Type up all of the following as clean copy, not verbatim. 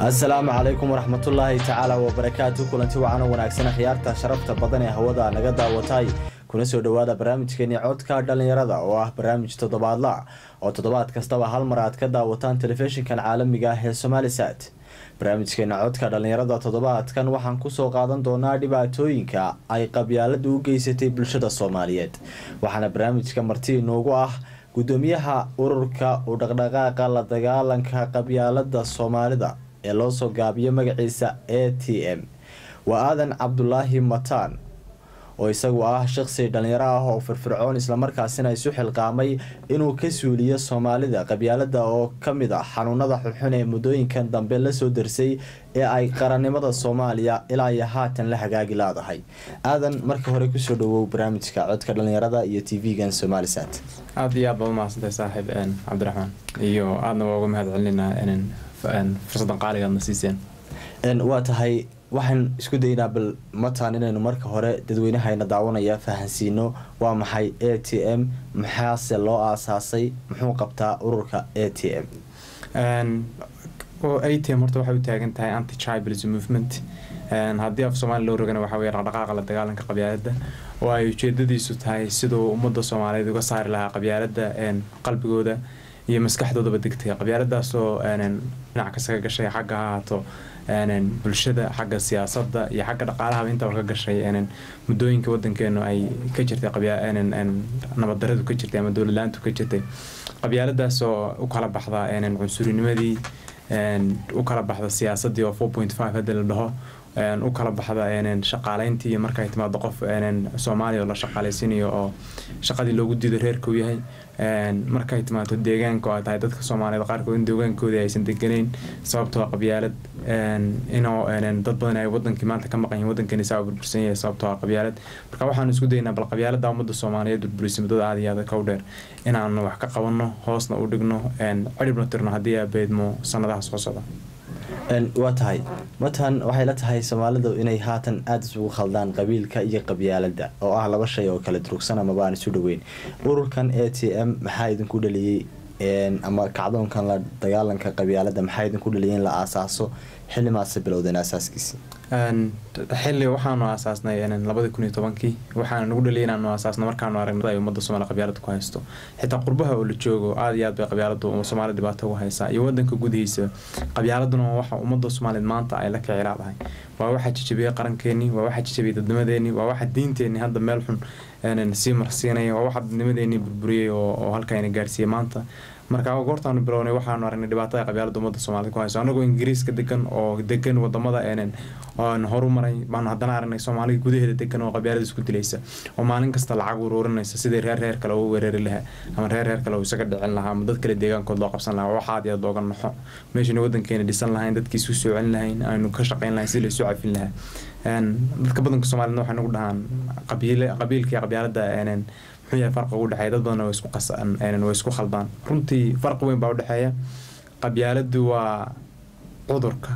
Asalaamu calaykum waraxmatullaahi tacaala wabarakaatu. Kulanti wacan oo wanaagsan, khiyaarta sharafta badan ee hawada naga daawatay, kuna soo dhawaada barnaamijkeeni Codka Dhalinyarada, oo ah barnaamij toddobaadla oo toddobaad kastaba hal mar aad ka daawataan telefishinkan caalamiga ah ee Somalisat. Barnaamijkeena Codka Dhalinyarada toddobaadkan waxaan kusoo qaadan doonaa dhibaatooyinka ay qabyaaladu u geysatay bulshada Soomaaliyeed. Waxaana barnaamijka marti inoogu ah gudoomiyaha ururka u dhaqdhaqaaqa la dagaalanka qabyaalada Soomaalida ee loo soo gaabiyo magaciisa ATM, waa Aadan Cabdulaahi Mataan, oo isagu ah shaqsi dhalinyaro ah oo firfircoon, islamarkaasina isu xilqaamay inuu ka suuliyo Soomaalida qabyaalada, oo kamid ah xanuunada xunxun ee muddooyinkan dambe lasoo darsay ee ay qarannimada Soomaaliya ilaa iyo haatan la hagaagi laadahay. Aadan, marka hore kusoo dhawow barnaamijka Codka Dhalinyarada iyo TV-gan Somalisat. Aada iyo aad baad umahadsantahay, saaxiib Cabdiraxmaan, iyo aadna waa uga mahad celinaa fursaddan qaaliga aadna siiseen. Waa tahay, waxaan isku daynaa bal Mataan inaynu marka hore dadweynahayna daawanaya fahansiino waa maxay ATM, maxaase loo aasaasay, muxuu qabtaa ururka ATM? ATM horta waxay u taagan tahay Anti Tribalism Movement. Haddii af Soomaali loo rogana, waxaa weeye dhaqdhaqaaqa la dagaalanka qabyaaladda, oo ay ujeedadiisu tahay siduu ummadda Soomaaliyeed uga saari lahaa qabyaaladda qalbigooda iyo maskaxdoodaba degtay, qabyaaladaasoo dhinac kasta ka gashay, xagga ha ahaato bulshada, xagga siyaasadda iyo xagga dhaqaalahaba intaba ka gashay muddooyinka wadankeenu ay ka jirtay nabaddaradu ka jirtay ama dowlad la-aantu ka jirtay. Qabyaaladaasoo u kala baxda cunsurinimadii, u kala baxda siyaasaddii oo 4.5 hadda la dhaho, u kala baxda shaqaaleyntii iyo markay timaado qof Soomaaliya oo la shaqaaleysiinayo oo shaqadii loogu diido reerka uu yahay, markay timaado deegaanka oo ay tahay dadka Soomaaliyeed qaarkood in deegaankoodii aysan deganeyn sababtoo qabyaalad, inuu dad badan ay wadankii maanta ka maqan yihiin, wadankeeni saa u burbursan yahay sababtoo ah qabyaalad. Marka waxaanu isku daynaa bal qabyaaladda ummadda Soomaaliyeed burburisay muddada aada iyo aada ka u dheer inaanu wax ka qabanno, hoosna u dhigno, ciribna tirno haddii aabeedmo sanadaha soo socda. Waa tahay Matan, waxay la tahay Soomaalidu inay haatan aada isugu khaldaan qabiilka iyo qabyaaladda, oo ah laba shay oo kala durugsan amaba aan isu dhaweyn. Ururkan ATM maxaa idinku dhaliyey, ama kacdoonkan la dagaalanka qabyaaladda maxaa idinku dhaliyay in la aasaaso? Xilli maase bilowdeen aasaaskiisi? Xilli waxaanu aasaasnay 2010-kii. Waxaana nagu dhaliyay inaanu aasaasno markaanu aragnay ay ummadda Soomaaliya qabyaalada ku haysto. Xitaa qurbaha oo la joogo aada iyo aad bay qabyaaladu Soomaaliya dhibaato ugu haysaa, iyo wadanka gudihiisa. Qabyaaladuna waa waxa ummadda Soomaaliyeed maanta ay la kicilaadahay, waa waxa jajabiyey qarankeeni, waa waxa jajabiyey dadnimadeeni, waa waxa diinteenni hadda meel xun sii marsiinaya, waa waxa dadnimadeeni burburiyey oo halkaayna gaarsiiyey maanta. Marka goortaanu bilownay waxaanu aragnay dhibaatada qabyaalada ummadda Soomaaliyed ku hayso. Anagoo Ingiriiska degan oo degan wadamada oon horu maray baanu haddana aragnay Soomaalida gudaheeda degan oo qabyaalada isku dilaysa, oo maalin kasta lacag ururinaysa sidii reer reer kale ugu weerari lahaa ama reer reer kale uu isaga dhicin lahaa ama dad kale deegaankood loo qabsan lahaa. Waxaad iyo aad looga naxo meeshaynu wadankeena dhisan lahayn, dadkii isu soo celin lahayn, aynu ka shaqayn lahayn sidii la isu cafin lahaa. Dadka badanka Soomaaliyedna waxay nagu dhahaan qabiile, qabiilka iyo qabyaalada muxuu yahay farqiga u dhexeeya? Dad badanna way isku qasaan, way isku khaldaan. Runtii farqi weyn baa u dhexeeya. Qabyaaladdu waa cudurka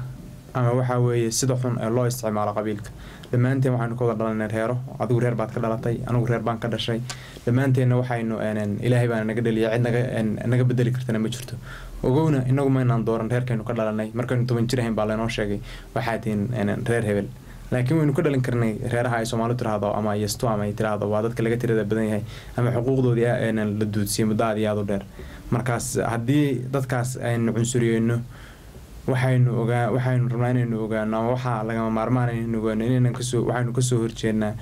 ama waxaa weeye sida xun ee loo isticmaalo qabiilka. Dhammaanteen waxaynu ka wada dhalanay reero. Adigu reer baad ka dhalatay, anigu reer baan ka dhashay. Dhammaanteenna waxaynu Ilaahay baana naga dhaliya, cid naga bedeli kartana ma jirto. Ogowna, inagu maynaan dooran reerkaynu ka dhalanay. Markaynu 10 jir ahayn baa laynoo sheegay waxaa tihiin reer hebel, laakiin waynu ka dhalin karnay reeraha ay Soomaalidu tiraahdo ama yesto ama ay tiraahdo waa dadka laga tirada badan yahay ama xuquuqdoodii la duudsiiyey muddo aad iyo aad u dheer. Markaas haddii dadkaas aynu cunsuriyeyno, waxaynu ogaa, waxaynu rabnaa inaynu ogaano ama waxaa lagama maarmaan inaynu ogaano inaynan kasoo, waxaynu kasoo horjeednaa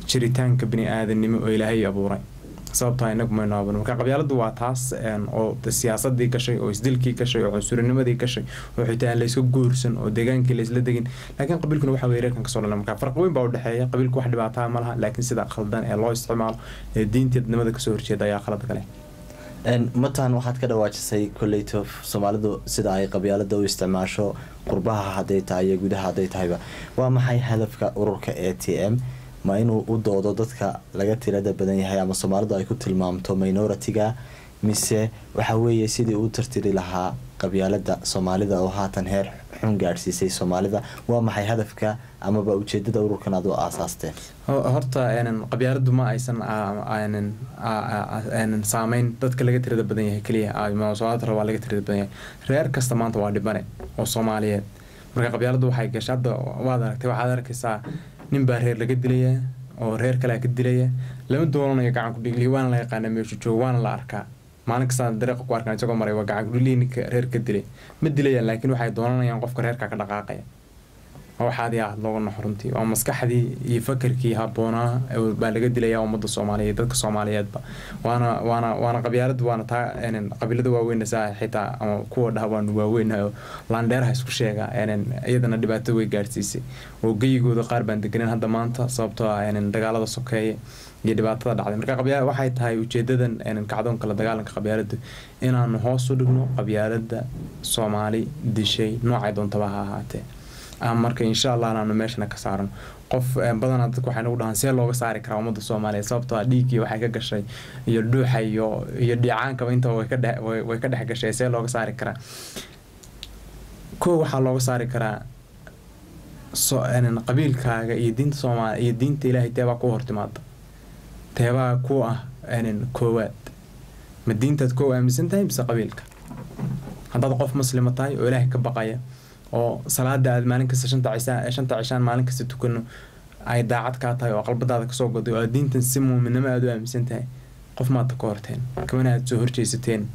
jiritaanka bini aadanimo oo Ilaahay abuuray. Sababtaa inagu maynu abuurin. Marka qabyaaladdu waa taas oo siyaasadii gashay, oo isdilkii gashay, oo cunsurinimadii gashay, oo xitaa aan layska guursan oo deegaankii laysla degin. Laakiin qabiilkuna waxa weye reerkan kasoo dhalay. Marka farqi weyn baa u dhexeeya. Qabiilku wax dhibaataa ma laha, laakiin sida khaldan ee loo isticmaalo ee diinta dadnimada kasoo horjeeda ayaa khalad kale. Matan, waxaad ka dhawaajisay kolleyto Soomaalidu sida ay qabyaalada u isticmaasho, qurbaha hadday tahay iyo gudaha hadday tahayba. Waa maxay hadafka ururka ATM? Ma inuu u doodo dadka laga tirada badan yahay ama Soomaalidu ay ku tilmaamto minority-ga, mise waxa weeye sidii uu tirtiri lahaa qabyaalada Soomaalida oo haatan heer xun gaadhsiisay Soomaalida? Waa maxay hadafka amaba ujeedada ururkan aad u aasaasteen? Horta qabyaaladu ma aysan saameyn dadka laga tirada badan yahay keliya. Soomaalida waa laga tirada badan yahay. Reer kasta maanta waa dhibane oo Soomaaliyeed. Marka qabyaaladu waxay gashay hadda, waad aragtay, waxaad arkaysaa nin baa reer laga dilaya oo reer kalea ka dilaya. Lama doonanayo gacan ku dhiglihi, waana la yaqaana meeshu joogo, waana la arkaa maalin kastaa dariiqa ku arkaan isagoo maray. Waa gacan ku dhiglihi ninka reer ka dilay. Ma dilayaan, laakiin waxay doonanayaan qofka reerka ka dhaqaaqaya. Waxaad aad looga naxo runtii waa maskaxdii iyo fakarkii habboonaa baa laga dilayaa ummadda Soomaaliyeed, dadka Soomaaliyeedba. Waana qabyaalad, waana taa qabiilada waaweyn saa xitaa ama kuwa dhaha waanu waaweynahay oo laandheeraha isku sheega, iyadana dhibaato way gaadhsiisay oo geyigooda qaar baan deganen hadda maanta, sababtoo ah dagaalada sokeeye iyo dhibaatada dhacday. Marka qabyaa waxay tahay ujeedadan kacdoonka la dagaalanka qabyaaladdu inaanu hoos u dhigno qabyaaladda Soomaali dishay, noocay doontaba ha ahaatee. Marka insha Allah inaanu meeshana ka saarno. Qof badanaa dadku waxay nagu dhahaan, see looga saari karaa ummadda Soomaaliyeed? Sababtoo ah dhiiggii waxay ka gashay iyo dhuuxa iyo dhiicaankaba intaba way ka dhex gashay. See looga saari karaa? Koo, waxaa looga saari karaa qabiilkaaga iyo diinta Soomaaliya iyo diinta Ilaahay teebaa ku hortimaada, teebaa ku ah koowaad? Ma diintaad koo aaminsan tahay mise qabiilka? Haddaad qof muslima tahay oo Ilaahay ka baqaya oo salaada aad maalin kasta shanta cishaan maalin kasta tukano ay daacad kaa tahay oo qalbadaada kasoo goday oo aad diintan si muuminimo aad u aaminsan tahay, qof maadta ka horteen kamana aad soo horjeesateen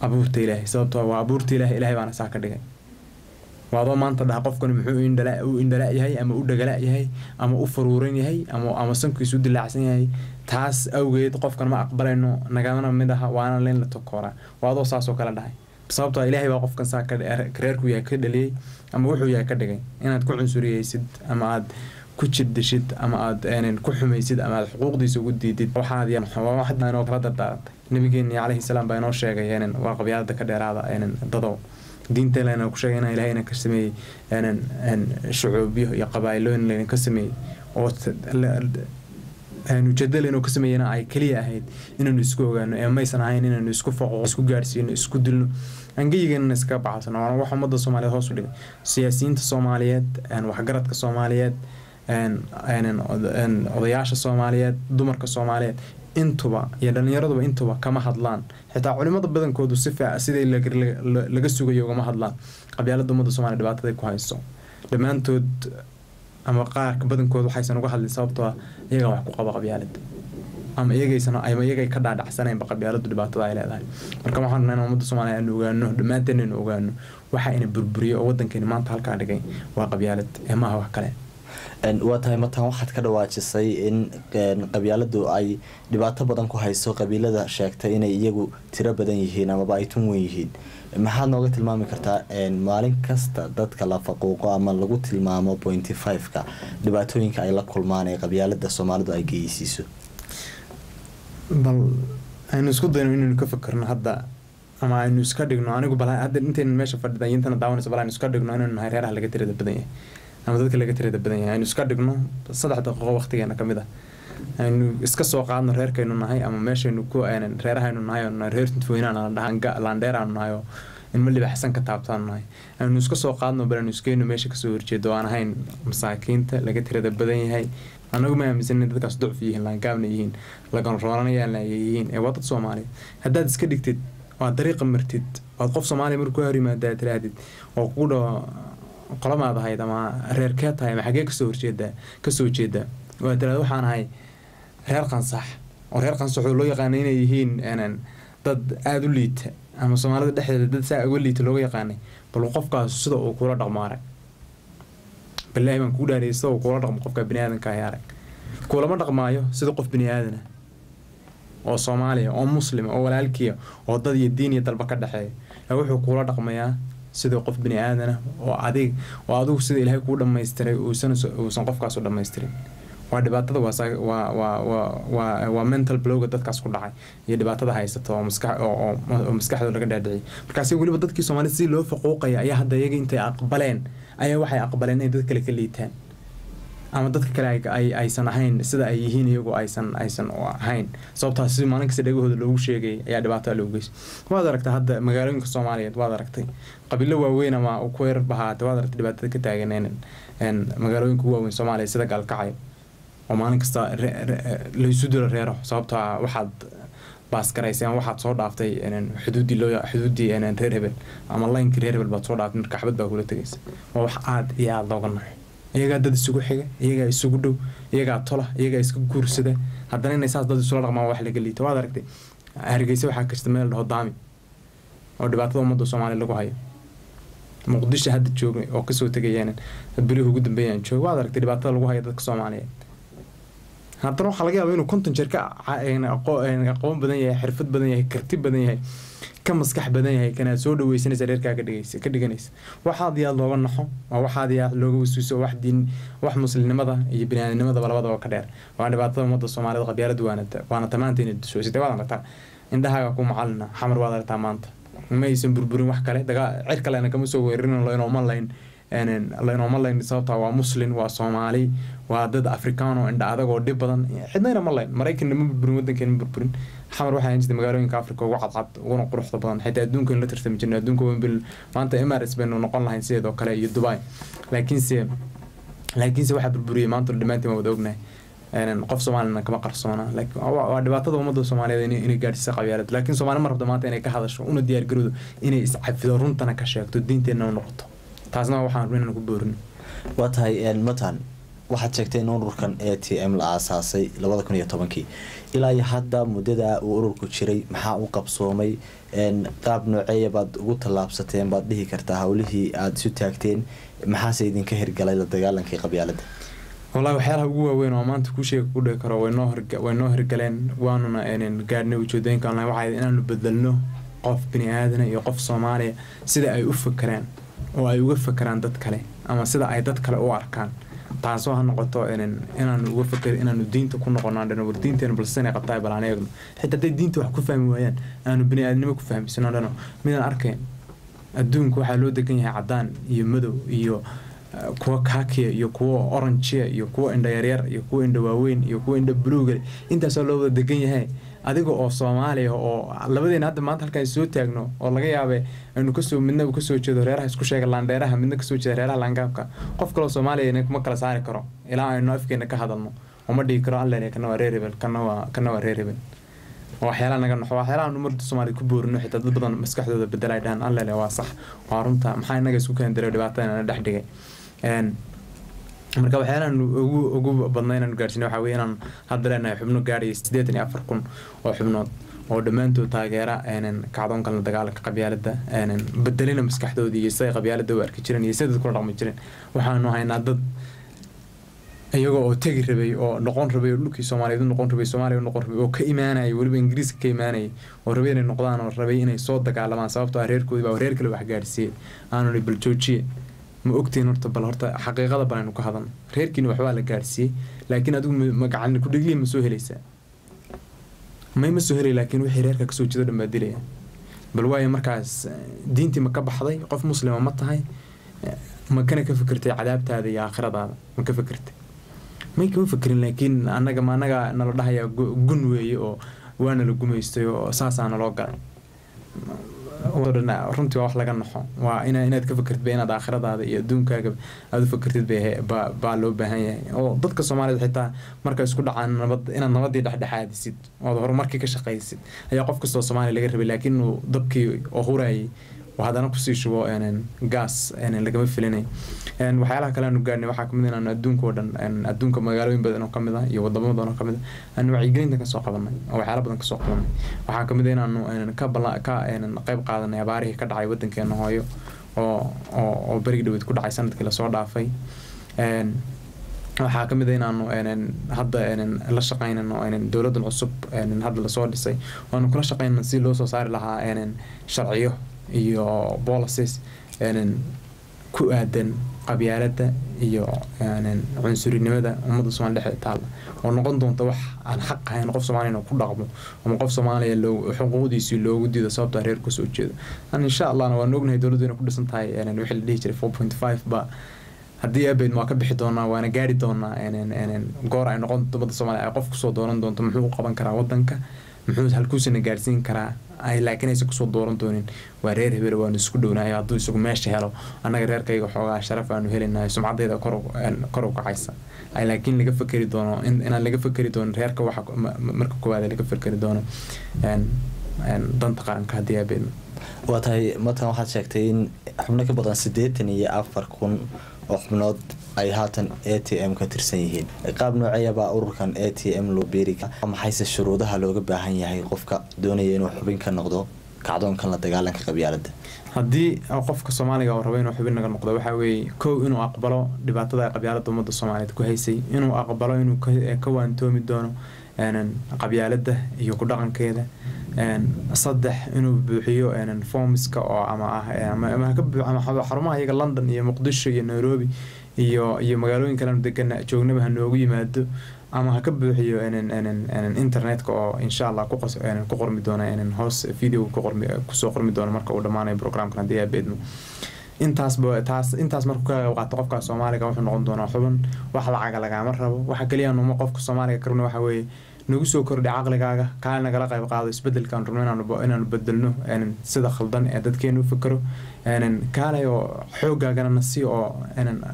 abuurta Ilaahay, sababtoo waa abuurta Ilaahay, Ilaahay baana saa ka dhigay. Waa adoo maanta dhaha, qofkani muxuu u indhala yahay ama u dhagala yahay ama u faruuran yahay ama sankiisu u dilaacsan yahay? Taas awgeed qofkan ma aqbalayno, nagamana mid aha, waana leen la tokooraa. Waa adoo saasoo kale dhahay, sababtoo Ilaahay baa qofkan saa reerku yahay ka dhaliyey ama wuxuu yahay ka dhigay. Inaad ku cunsuriyeysid ama aad ku jirdishid ama aad ku xumaysid ama aad xuquuqdiisa ugu diidid, waxaad inoo kala dardaarantay. Nabigeeni calayhi salaam baa inoo sheegay waa qabyaalada ka dheeraada dadow. Diinta lena ku sheegay inaa Ilahayna ka sameeyey shucuubyo iyo qabaa'ilooyin layna ka sameeyey, oo ujeedada laynoo ka sameeyena ay keliya ahayd inaynu isku ogaano ee maysan ahayn inaynu isku foqo, isku gaadhsiino, isku dilno, angeyigana iskaga baxsano. Waana wax ummadda Soomaaliyeed hoos u dhigay. Siyaasiyiinta Soomaaliyeed, waxgaradka Soomaaliyeed, odayaasha Soomaaliyeed, dumarka Soomaaliyeed intuba iyo dhalinyaraduba intuba kama hadlaan. Xitaa culimada badankoodu si sidii laga sugayo ugama hadlaan qabyaaladda ummadda Soomaaliya dhibaataday ku hayso. Dhammaantood ama qaarka badankood waxaysan uga hadlin sababtoo ah iyagaa wax ku qaba qabyaalada ama iyagaysan ama iyagay ka dhaadhacsanaynba qabyaaladu dhibaatada ay leedahay. Marka waxaan rabnaa in ummadda Soomaaliya aanu ogaano, dhammaanteen aynu ogaano, waxa ina burburiyo oo waddankeena maanta halkaa dhigay waa qabyaalad ee maaha wax kale. Waa tahay Matan, waxaad ka dhawaajisay in qabyaaladu ay dhibaato badan ku hayso qabiilada sheegtay inay iyagu tiro badan yihiin amaba ay tun weyn yihiin. Maxaad nooga tilmaami kartaa maalin kasta dadka la faquuqo ama lagu tilmaamo 0.5-ka dhibaatooyinka ay la kulmaan ee qabyaalada Soomaalidu ay geysiiso? Bal aynu isku dayno inaynu ka fakerno hadda ama aynu iska dhigno, anigu bal hadda intaynan meesha fadhida iyo intana daawanayso, bal aynu iska dhigno inaynu nahay reeraha laga tirada badan yahay ama dadka laga tirada badan yahay. Aynu iska dhigno 3 daqiiqo waqtigeena kamid ah, aynu iska soo qaadno reerkaynu nahay ama meeshaynu ku reerahaynu nahay oo reer weynaana la dhahaan, laandheeraanu nahay oo ilmo libaxsan ka taabtaanu nahay. Aynu iska soo qaadno, bal aynu iskeyno meesha kasoo horjeedo aan ahayn masaakiinta laga tirada badan yahay. Anagu ma aaminsan in dadkaas ducf yihiin, laangaabna yihiin, lagan rooranayaan yihiin, ee waa dad Soomaaliyeed. Haddaad iska dhigtid waad dariiqa martid, waad qof Soomaaliya markuu hor yimaada tiraahdid oo kugu dhaho, qolamaad ahayd ama reerkee tahay ama xagee kasoo horjeedaa kasoo jeedaa, waa tiraahda waxaan ahay reer Qansax, oo reer Qansax oo loo yaqaana inay yihiin dad aada u liita ama Soomaalida dhexdeeda dad saa uga liita looga yaqaanay, bal qofkaas sida uu kula dhaqmo arag. Balaahi baan kuu dhaariyay, sida uu kula dhaqmo qofka bini aadanka ahi arag. Kulama dhaqmaayo sida qof bini aadana. oo Soomaaliya oo Muslim oo walaalkiya oo dad iyo diin iyo dalba ka dhexeeya, wuxuu kuula dhaqmayaa sidii qof bini aadan ah oo adig oo adigu sida Ilaahay kuu dhammaystiray uusan qofkaas u dhammaystirin. Waa dhibaatada, waa waa waa waa waa mental blowga dadkaas ku dhacay iyo dhibaatada haysata oo maskax oo oo maskaxdooda laga dhaadhiciyay. Markaasi weliba dadkii Soomaalida si loo faquuqaya ayaa hadda iyaga intay aqbaleen ayaa waxay aqbaleen inay dad kale ka liitaan ama dadka kale ay aysan ahayn sida ay yihiin, iyagu aysan ahayn. Sababtaas si maalin kasta dhegahooda loogu sheegay ayaa dhibaato loogu geystay. Waad aragtay hadda magaalooyinka Soomaaliyeed, waad aragtay qabiilo waaweyn ama ku yar bahaatay, waad aragtay dhibaatada ka taagan magaalooyinka ugu waaweyn Soomaaliya sida Gaalkacyo oo maalin kasta laysu dilo reero, sababtoo ah waxaad baaskaraysay ama waxaad soo dhaaftay xuduuddii loo xuduuddii reer hebel ama laynkii reer hebel baad soo dhaaftay, marka xabad baa kula tegaysa. Waa wax aad iyo aada looga naxo. Iyagaa dad isugu xiga, iyagaa isugu dhow, iyagaa tola, iyagaa iska guursada, haddana inay saas dad isula dhaqmaan wax laga liito. Waad aragtay Hargeysa waxaa kasta meel dhaho Daami oo dhibaatada ummadda Soomaaliya lagu hayo. Muqdisho hadda joogay oo kasoo tegayeen bilihii ugu dambeeyaan joog, waad aragtay dhibaatada lagu hayo dadka Soomaaliyeed. Haddana waxaa laga yaabaa inuu 50 jeer ka aqoon badan yahay, xirfad badan yahay, karti badan yahay, ka maskax badan yahay kanaad soo dhaweysanaysa reerkaa ka dhigaysa ka dhiganaysa. Waxaad iyo aad looga naxo, waa waxaad iyo aad looga wasuuso, wax diin, wax muslimnimada iyo biniaadnimadaba labadaba ka dheer. Waa dhibaatada ummadda Soomaalida qabyaaladu, waana tamaanta inay dusoysatay. Waad aragtaa, indhahaaga ku macalina Xamar, waad aragtaa maanta ma aysan burburin wax kale, dagaa cir kalena kama soo weerarin, laynooma layn laynooma layn, sababtaa waa Muslin, waa Soomaali, waa dad Afrikaan oo indha adag oo dhib badan, cidnayna ma layn. Maraykanna ma burburin, wadankeena ma burburin. Xamar waxaa jirtay magaalooyinka Afrika ugu cadcad uguna quruxda badan, xitaa adduunka la tartami jirnay, adduunka bil maanta Emirates baynu noqon lahayn sideedoo kale iyo Dubai, laakiinse waxaa burburiyey maanta dhammaantiin waa wada ognahay, qof Soomaalina kama qarsoona. Laakiin waa dhibaatada ummadda Soomaaliyeed inay gaadhsiisa qabyaalad. Laakiin Soomaali ma rabto maanta inay ka hadasho una diyaar garowdo inay iscafido, runtana ka sheegto, diinteenna u noqoto. Taasna waxaan rabnay inaan ku boorino. Waa tahay Matan, waxaad sheegtay in ururkan ATM la aasaasay 2010-kii. Ilaa iyo hadda muddada uu ururku jiray maxaa u qabsoomay? Qaab nooceeya baad ugu tallaabsateen baad dhihi kartaa howlihii aada isu taagteen? Maxaase idinka hirgalay la dagaalankii qabyaaladda? Wallahi waxyaalaha ugu waaweyn oo maanta kuu sheega ku dhihi karo way noo hirgaleen, waanuna gaadhnay ujeedooyinka online, waxay inaanu bedelno qof bini aadana iyo qof Soomaaliya sida ay u fakeraan oo ay uga fakeraan dad kale ama sida ay dad kale u arkaan. Taasoo ha noqoto inaanu uga faker inaanu diinta ku noqono, aan dhano war diinteena balse inay qabtaay, bal aan eegno. Xitaa hadday diinta wax ku fahmi waayaan, aanu bini aadnimo ku fahmisano, dhano midaan arkayn adduunka waxaa loo degan yahay cadaan iyo madow iyo kuwa kaakiya iyo kuwa oranjiya iyo kuwa indha yaryar iyo kuwa indha waaweyn iyo kuwa indha buluuga, intaasoo loo wada degan yahay. Adiga oo Soomaaliya oo labadeena hadda maanta halkaan soo taagno oo laga yaabay aynu kasoo midna uu kasoo jeedo reeraha isku sheega laandheeraha, midna kasoo jeeda reeraha laangaabka, qof kaloo Soomaaliya kuma kala saari karo ilaa aynu afkeena ka hadalno oo ma dhihi karo alle kana waa reer hebel, kana waa reer hebel. Waxyaalaha naga naxo, waxyaalaha umadda Soomaaliya ku boorino, xitaa dad badan maskaxdooda bedelay dhahan allele waa sax, waa runta, maxaa inaga isku keen diray dhibaatada inana dhex dhigay? Marka waxyaalahan ugu badnaa inaanu gaarsiinay waxaa weeye inaan hadda leenahay xubno gaadhaya 84,000 oo xubnood oo dhammaantood taageera kacdoonkan la dagaalanka qabyaaladda, bedelina maskaxdoodii iyo siday qabyaaladda u arki jireen iyo siday dadku la dhaqmi jireen. Waxaanu haynaa dad iyagoo oo tegi rabay oo noqon rabay oo dhulkii Soomaaliyeed u noqon rabay, Soomaaliya u noqon rabay, oo ka imaanayay weliba Ingiriiska ka imaanayay, oo rabay inay noqdaan oo rabay inay soo dagaalamaan, sababtoo ah reerkoodii baa reer kale wax gaadhsiiyey. Aanu ni bal joojiye, ma ogtiin horta, bal horta xaqiiqada bal aynu ka hadalno, reerkiina waxbaa la gaadhsiiyey, laakiin adigu ma gacan ku dhigliya ma soo helaysaa? May, ma soo helay, laakiin wixii reerka kasoo jeedo dhan baa dilaya. Bal waayo markaas diintii ma ka baxday? Qof muslima ma tahay? Ma kana ka fikirtay cadaabtaada iyo aakhiradaada? Ma ka fikirtay? May, kama fikirin. Laakiin annaga ma annaga nala dhahayaa gun weeye oo waana la gumaystay oo saasaa naloo galay. Runtii waa wax laga naxo. Waa inaad ka fikirtid ba inaad aakhiradaada iyo adduunkaaga aada u fikirtid baa loo baahan yahay. Oo dadka Soomaalida xitaa markay isku dhacaan nabad inaad nabadii dhexdhexaadisid ood horumarkii ka shaqaysid ayaa qof kastoo Soomaaliya laga rabay, laakiin uu dabkii oo hurayay oo haddana kusii shubo gaas lagama filinay. Waxyaalaha kale aanu gaadhnay waxaa kamid inaanu adduunka oo dhan, adduunka magaalooyin badan oo kamid ah iyo wadamo badan oo kamid ah aanu wacyigelinta kasoo qabanay oo waxyaala badan kasoo qabanay. Waxaa kamid ah inaanu ka ka qayb qaadanay abaarihii ka dhacay wadankeena hooyo oo berigi dhaweyd ku dhacay sanadkii lasoo dhaafay. Waxaa kamid ah inaanu hadda la shaqeynano dowladan cusub hadda lasoo dhisay, waanu kula shaqeynano si loo soo saari lahaa sharciyo iyo policies ku aadan qabyaaladda iyo cunsurinimada ummadda Soomaliya dhexdeeda taalla, oo noqon doonta wax aan xaq ahayn qof Soomaaliya inuu ku dhaqmo ama qof Soomaaliya loo xuquuqdiisii loogu diido sababta reer kusoo jeedo. Insha Allahna waan ognahay dowladdu inay ku dhisan tahay wixii la dhihi jiray 4.5 ba. Haddii abeyd waa ka bixi doonaa, waana gaari doonaa goor ay noqon ummadda Soomaaliya ay qof kusoo dooran doonto muxuu u qaban karaa wadanka, muxuu halkuusina gaarsiin karaa ay, laakiin aysan kusoo dooran doonin waa reer hebel, waanu isku dhownahay, hadduu isagu meesha helo annaga reerkayga xoogaa sharaf aanu helinahay, sumcaddayda kor u kacaysa ay, laakiin laga fakeri doono inaan laga fakeri doonin reerka. Waxa marka koowaad laga fakeri doono danta qaranka, haddii abeedno. Waa tahay Matan, waxaad sheegtay in xubno ka badan 84,000 oo xubnood ay haatan ATM ka tirsan yihiin. Qaab nooceeyabaa ururkan ATM loo beeri? Maxayse shuruudaha looga baahan yahay qofka doonaya inuu xubin ka noqdo kacdoonkan la dagaalanka qabyaaladda? Haddii qofka Soomaaliga oo rabo inuu xubin naga noqdo, waxaa weeye kow inuu aqbalo dhibaatada ay qabyaaladda ummadda Soomaaliyeed ku haysay, inuu aqbalo inuu ka waantoomi doono qabyaaladda iyo ku dhaqankeeda. Saddex, inuu buuxiyo formska oo ama ah ama xarumaha iyaga London iyo Muqdisho iyo Nairobi iyo magaalooyin kalenu degana joognaba ha noogu yimaado, ama ha ka buuxiyo internetka oo insha Allah ku qormi doona hoos video kusoo qormi doona marka uu dhamaanayo programkan, haddii aabeedmo. Intaasba taas intaas markuu ka qayb qaato qofka Soomaaliga, wuxuu noqon doonaa xubin. Wax lacaga lagama rabo. Waxa kaliya numa qofka Soomaaliga karno waxa weeye nagu soo kordhi caqligaaga, kaale nagala qayb qaado isbedelkaan rabno inaanu bedelno sida khaldan ee dadkeenu u fikero. Kaalay oo xoogaagana nasi oo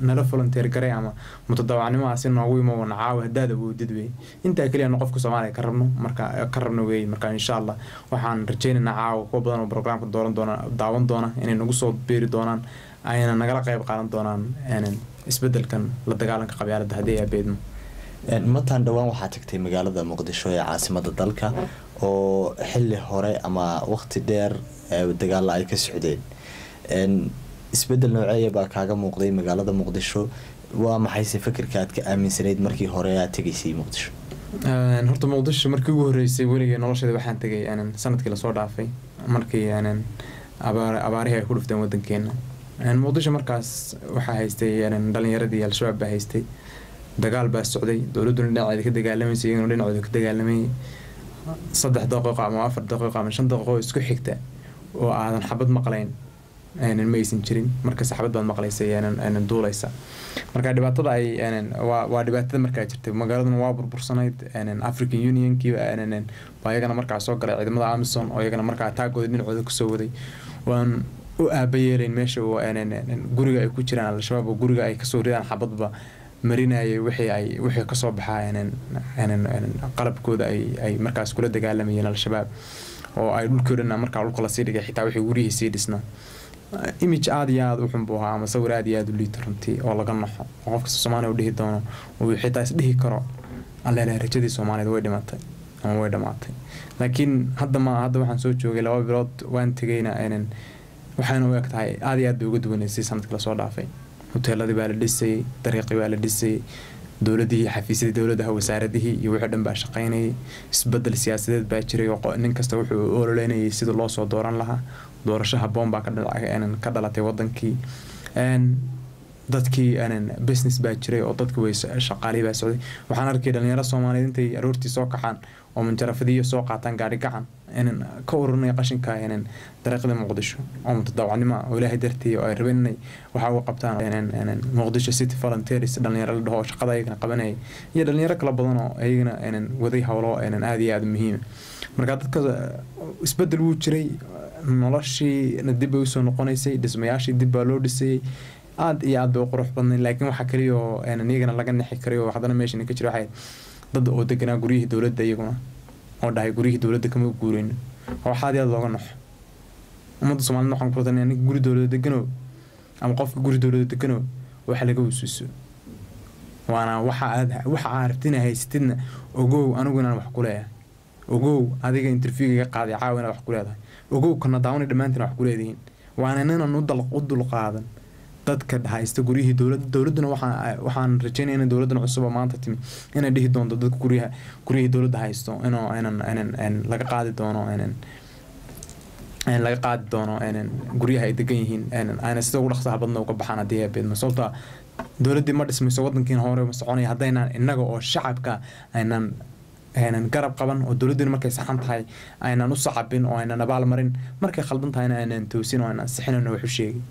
nala volunteer garay ama mutadawacnimo si noogu imo na caawi haddaad awoodid wey. Intaa kaliya nu qofka Soomaaliga ka rabno, marka ka rabno wey. Marka insha Allah waxaan rajaynaynaa caawa kuwa badan oo programka dooran doona, daawan doona, inay nagu soo biiri doonaan, ayna nagala qayb qaadan doonaan isbedelkan la dagaalanka qabyaaladda, haddii ay abeedmo. Matan, dhowaan waxaa tagtay magaalada Muqdisho ee caasimada dalka oo xili hore ama waqti dheer dagaala ay ka socdeen. Isbedel nooceeya baa kaaga muuqday magaalada Muqdisho? Waa maxayse fikirka aad ka aaminsanayd markii hore aad tegaysay Muqdisho? Horta Muqdisho markii ugu horreysay weligay nolosheeda waxaan tegay sanadkii lasoo dhaafay, markii abaarihii ay ku dhufteen wadankeena. Muqdisho markaas waxaa haystay dhalinyaradii Al-Shabaab baa haystay, dagaal baa socday, dowladduna dhinaceeda ka dagaalamaysa, iyaguna dhinacooda ka dagaalamayay. 3 daqiiqo ama 4 daqiiqo ama 5 daqiiqo oo isku xigta oo aadan xabad maqlayn ma aysan jirin. Markasta xabad baad maqlaysa duulaysa. Marka dhibaatada ay waa dhibaatada markaa jirtay, magaaladuna waa burbursanayd. African Unionkii baa iyagana markaa soo galay, ciidamada AMISOM oo iyagana markaa taagooda dhinacooda kusoo waday. Waan u aaba yeelayn meesha guriga ay ku jiraan Al-Shabaab oo guriga ay kasoo ridaan xabadba marinayay wixii ay wixii kasoo baxaa qalabkooda ay markaas kula dagaalamayeen Al-Shabaab, oo ay dhulkii dhan markaa dhulka lasii dhigay, xitaa wixii guryihii sii dhisnaa. Image aada iyo aada u xun buu ahaa ama sawir aada iyo aada u liito runtii oo laga naxo, oo qof kasta Soomaaliya u dhihi doono, uu xitaa is dhihi karo alleele rajadii Soomaaliyeed way dhimatay ama way dhamaatay. Laakiin hadda ma hadda waxaan soo joogay 2 bilood, waan tegayna, waxayna u eg tahay aada iyo aad bay uga duwanaysay sanadkii lasoo dhaafay. Hoteeladii baa la dhisayay, dariiqii baa la dhisayay, dowladihii, xafiisyadii dowladda, wasaaradihii iyo wixii dhan baa shaqaynayay. Isbedel siyaasadeed baa jiray oo nin kasta wuxuu u ololeynayay sidii loo soo dooran lahaa. Doorasho habboon baa ka dhalatay wadankii. Dadkii business baa jiray oo dadki way shaqaalihii baa socday. Waxaan arkay dhalinyaro Soomaaliyeed intay aroortii soo kaxaan oo manjarafadiyo soo qaataan, gaari gacan ka ururinaya qashinka dariiqda Muqdisho oo mutadawacnimo oo Ilaahay dartii oo ay rabeen inay waxa uga qabtaan. Muqdisho City Volunteers dhalinyaro la dhaho oo shaqada ayagana qabanayay, iyo dhalinyaro kala badan oo ayagana waday howlo aada iyo aada muhiima. Marka dadka isbedel wuu jiray, noloshiina dib bay usoo noqonaysay, dhismayaashii dib baa loo dhisayay, aada iyo aad bay u qurux badnayd. Laakiin waxaa kaliya oo iyagana laga nixi karay oo haddana meeshan ka jira waxay dad oo deganaa guryihii dowladda iyaguna oo dhahay guryihii dowladda kama guureyno, oo wax aad iyo aad looga naxo. Ummadda Soomaalida waxaan ku wadanaya ninka guri dowladda degano ama qofka guri dowladda degano waxa laga wasuuso, waana waxa aad waxa aad rabtina haysatidna. Ogow anigu inaan wax ku leeyahay, ogow adiga interviewga qaaday caawa inaad wax ku leedahay, ogow kana daawanay dhammaantiin wax ku leedihiin. Waana inaan u dulqaadan. Dadka haysta guryihii dowladda, dowladduna waxaan rajeynaya in dowladdan cusub oo maanta timi inay dhihi doonto dadka guryihii dowladda haysto inuu aynan aynan laga qaadi doono, laga qaadi doono guryaha ay degan yihiin, ayna sida ugu dhaqsaha badna uga baxaan haddii ay beedmo. Sababta dowladdii ma dhismayso, wadankiina hore ma soconaya haddaynaan innaga oo shacabka aynan garab qaban, oo dowladdiina markay saxan tahay aynan u sacabin oo aynan abaal marin, markay khaldan tahayna aynan toosin oo aynan sixin oo wax u sheegin.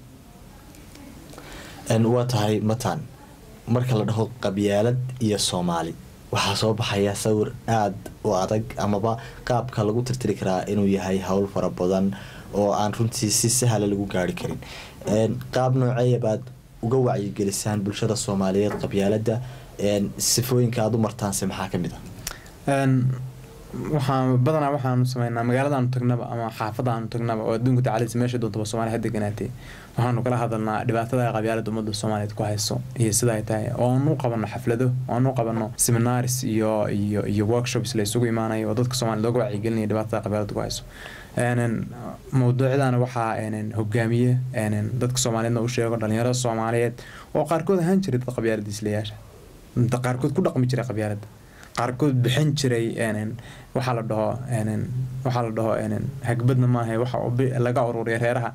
Waa tahay Matan, marka la dhaho qabyaalad iyo Soomaali, waxaa soo baxaya sawir aada u adag amaba qaabka lagu tirtiri karaa inuu yahay howl fara badan oo aan runtii si sahla lagu gaari karin. Qaab nooceeya baad uga wacyigelisaan bulshada Soomaaliyeed qabyaaladda? Sifooyinka aada u martaanse maxaa kamid ah? Waxaan badanaa waxaanu sameynaa magaalada aanu tagnaba ama xaafadda aanu tagnaba oo adduunka tacaliisa meesha doontaba Soomaaliya ha deganaatee, waxaanu kala hadalnaa dhibaatada ay qabyaaladda ummadda Soomaaliyeed ku hayso iyo sida ay tahay, oo aanu qabano xaflado, oo aanu qabano seminaars iyo workshops la isugu imaanayo oo dadka Soomaaliyeed looga wacyigelinaya dhibaatada qabyaaladda ku hayso. Mawduucdana waxaa hogaamiye dadka Soomaaliyeedna u sheego dhalinyarada Soomaaliyeed oo qaarkood ahaan jiray dad qabyaalada islayaasha, qaarkood ku dhaqmi jiray qabyaaladda, qaarkood bixin jiray waxaa la dhaho hagbadna maaha, waxa laga ururiya reeraha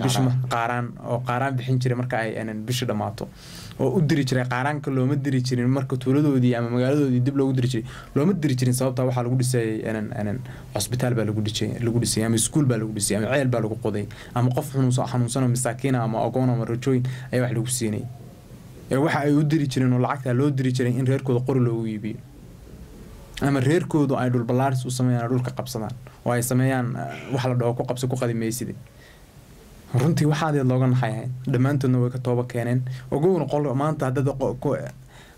bisha qaaraan, oo qaaraan bixin jiray marka ay bisha dhammaato oo u diri jiray. Qaaraanka looma diri jirin marka tuuladoodii ama magaaladoodii dib loogu diri jiray, looma diri jirin. Sababta waxaa lagu dhisay cusbitaal baa lagu dhisay ama iskuul baa lagu dhisay ama ceel baa lagu qoday ama qof xanuunsan oo masaakiina ama agoon ama rajooyin ayaa wax lagu siinay. Waxa ay u diri jireen oo lacagta loo diri jiray in reerkooda qori loogu iibiyo ama reerkoodu ay dhulballaaris u sameeyaan oo dhulka qabsadaan oo ay sameeyaan wax la dhaho ku qabso ku qadimayside. Runtii waxaadeed looga naxay ahayd, dhammaantoodna way ka tooba keeneen. Ogowna qol maanta haddaad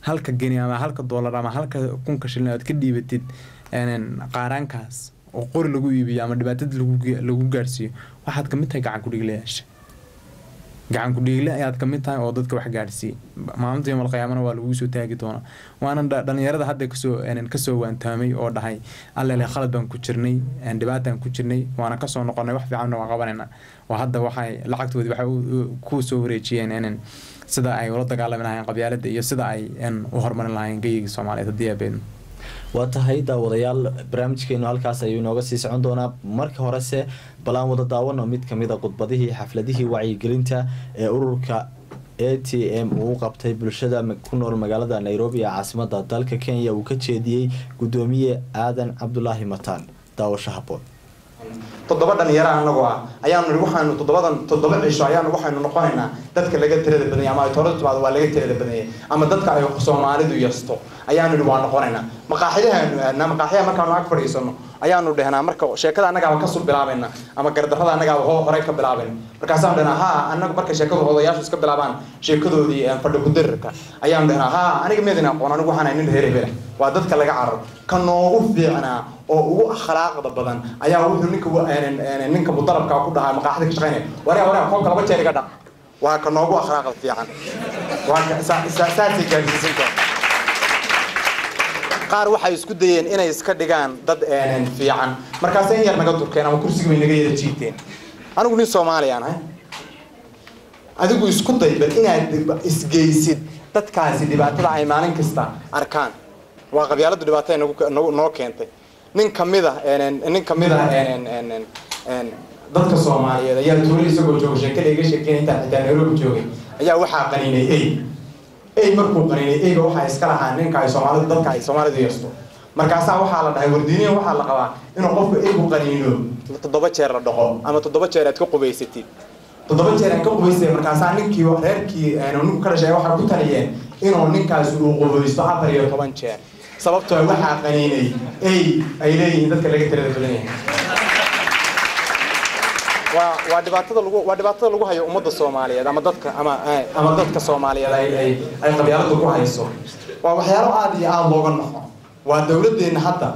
halka geni ama halka doolar ama halka kunka shilin aad ka dhiibatid qaaraankaas oo qori lagu iibiyo ama dhibaatada lagu gaarsiiyo, waxaad kamid tahay gacan ku-dhiiglayaasha. Gacan ku-dhiigle ayaad kamid tahay oo dadka wax gaadhsiiyey. Maalinta yoomal qiyaamana waa lagu soo taagi doonaa. Waana dhalinyarada hadda kasoo waantaamay oo dhahay, "Allele, khalad baan ku jirnay, dhibaataan ku jirnay, waana kasoo noqonay, wax fiicanna waan qabanaynaa." Oo hadda waxay lacagtoodii waxay ku soo wareejiyeen sida ay ula dagaalami lahaayeen qabyaaladda iyo sida ay u horumarin lahaayeen geyigii Soomaaliyeed haddii abeedno. Waa tahay daawadayaal, barnaamijkeenu halkaas ayuu inooga sii socon doonaa. Marka horese bal aan wada daawano mid kamid a khudbadihii xafladihii wacyigelinta ee ururka ATM uu u qabtay bulshada ku nool magaalada Nairobi ee caasimada dalka Kenya uu ka jeediyey guddoomiye Aadan Cabdulaahi Mataan. Daawasho haboon. 7 dhalinyaro anagoo ah ayaanu nihi, waxaanu toddobadan 7 cisho ayaanu waxaynu noqonaynaa dadka laga tirada badanyay ama ay toorada timaado waa laga tirada badanyay ama dadka ay Soomaalidu yasto ayaanu nihi waa noqonaynaa. Maqaaxiyahaanu aadnaa, maqaaxiyaha markaanu ag fadhiisano ayaanu dhehnaa, marka sheekada annagaaba kasoo bilaabayna ama gardarrada annagaaba horey ka bilaabayna. Markaasaanu dhehnaa, haa, annagu marka sheekadu odayaashu iska bilaabaan sheekadoodii fadhi ku-dirirka ayaanu dhehnaa, "Haa, aniga meedin aqoon, anigu waxaan ahay nin reer hebela." Waa dadka laga cararo. Ka noogu fiicnaa oo ugu akhlaaqda badan ayaa wuxuu ninka mudalabka ku dhahaa maqaaxida ka shaqeynaya, "Waryaa, waryaa, koobka laba jeer iga dhaq." Waa ka noogu akhlaaqda fiican. Waa ka saasay gaadhsiisan tahay. Qaar waxay isku dayeen inay iska dhigaan dad fiican, markaasay in yar naga durkeen ama kursigii bay naga yara jiiteen. Anigu nin Soomaaliyaan ahay, adigu isku day bal inaad isgeysid dadkaasi dhibaatada ay maalin kasta arkaan. Waa qabyaaladdu dhibaatada noo keentay. Nin kamida dadka Soomaaliyeed ayaa tuulo isagoo jooga sheekada iga sheekeyn, intaan xitaa Nairobi joogay, ayaa waxaa qaniinay ey. Ey markuu qaniinay, eyga waxaa iska lahaa ninka ay Soomaalidu, dadka ay Soomaalidu yeesto. Markaasaa waxaa la dhahay, wardiiniyan waxaa la qabaa inuu qofku eygu qaniino 7 jeer la dhaqo ama 7 jeer aad ka qubaysatid. 7 jeer aan ka qubaysay. Markaasaa ninkii reerkii ninku ka dhashay waxay ku taliyeen inuu ninkaasi uu qubaysto 14 jeer, sababtoo waxaa qaniinay ey ay leeyihiin dadka laga tirada badan yahay. Waa dhibaatada lagu hayo ummadda Soomaaliyeed ama dadka ama dadka Soomaaliyeed ay qabyaaladu ku hayso. Waa waxyaalo aada iyo aada looga naxo. Waa dowladdeena hadda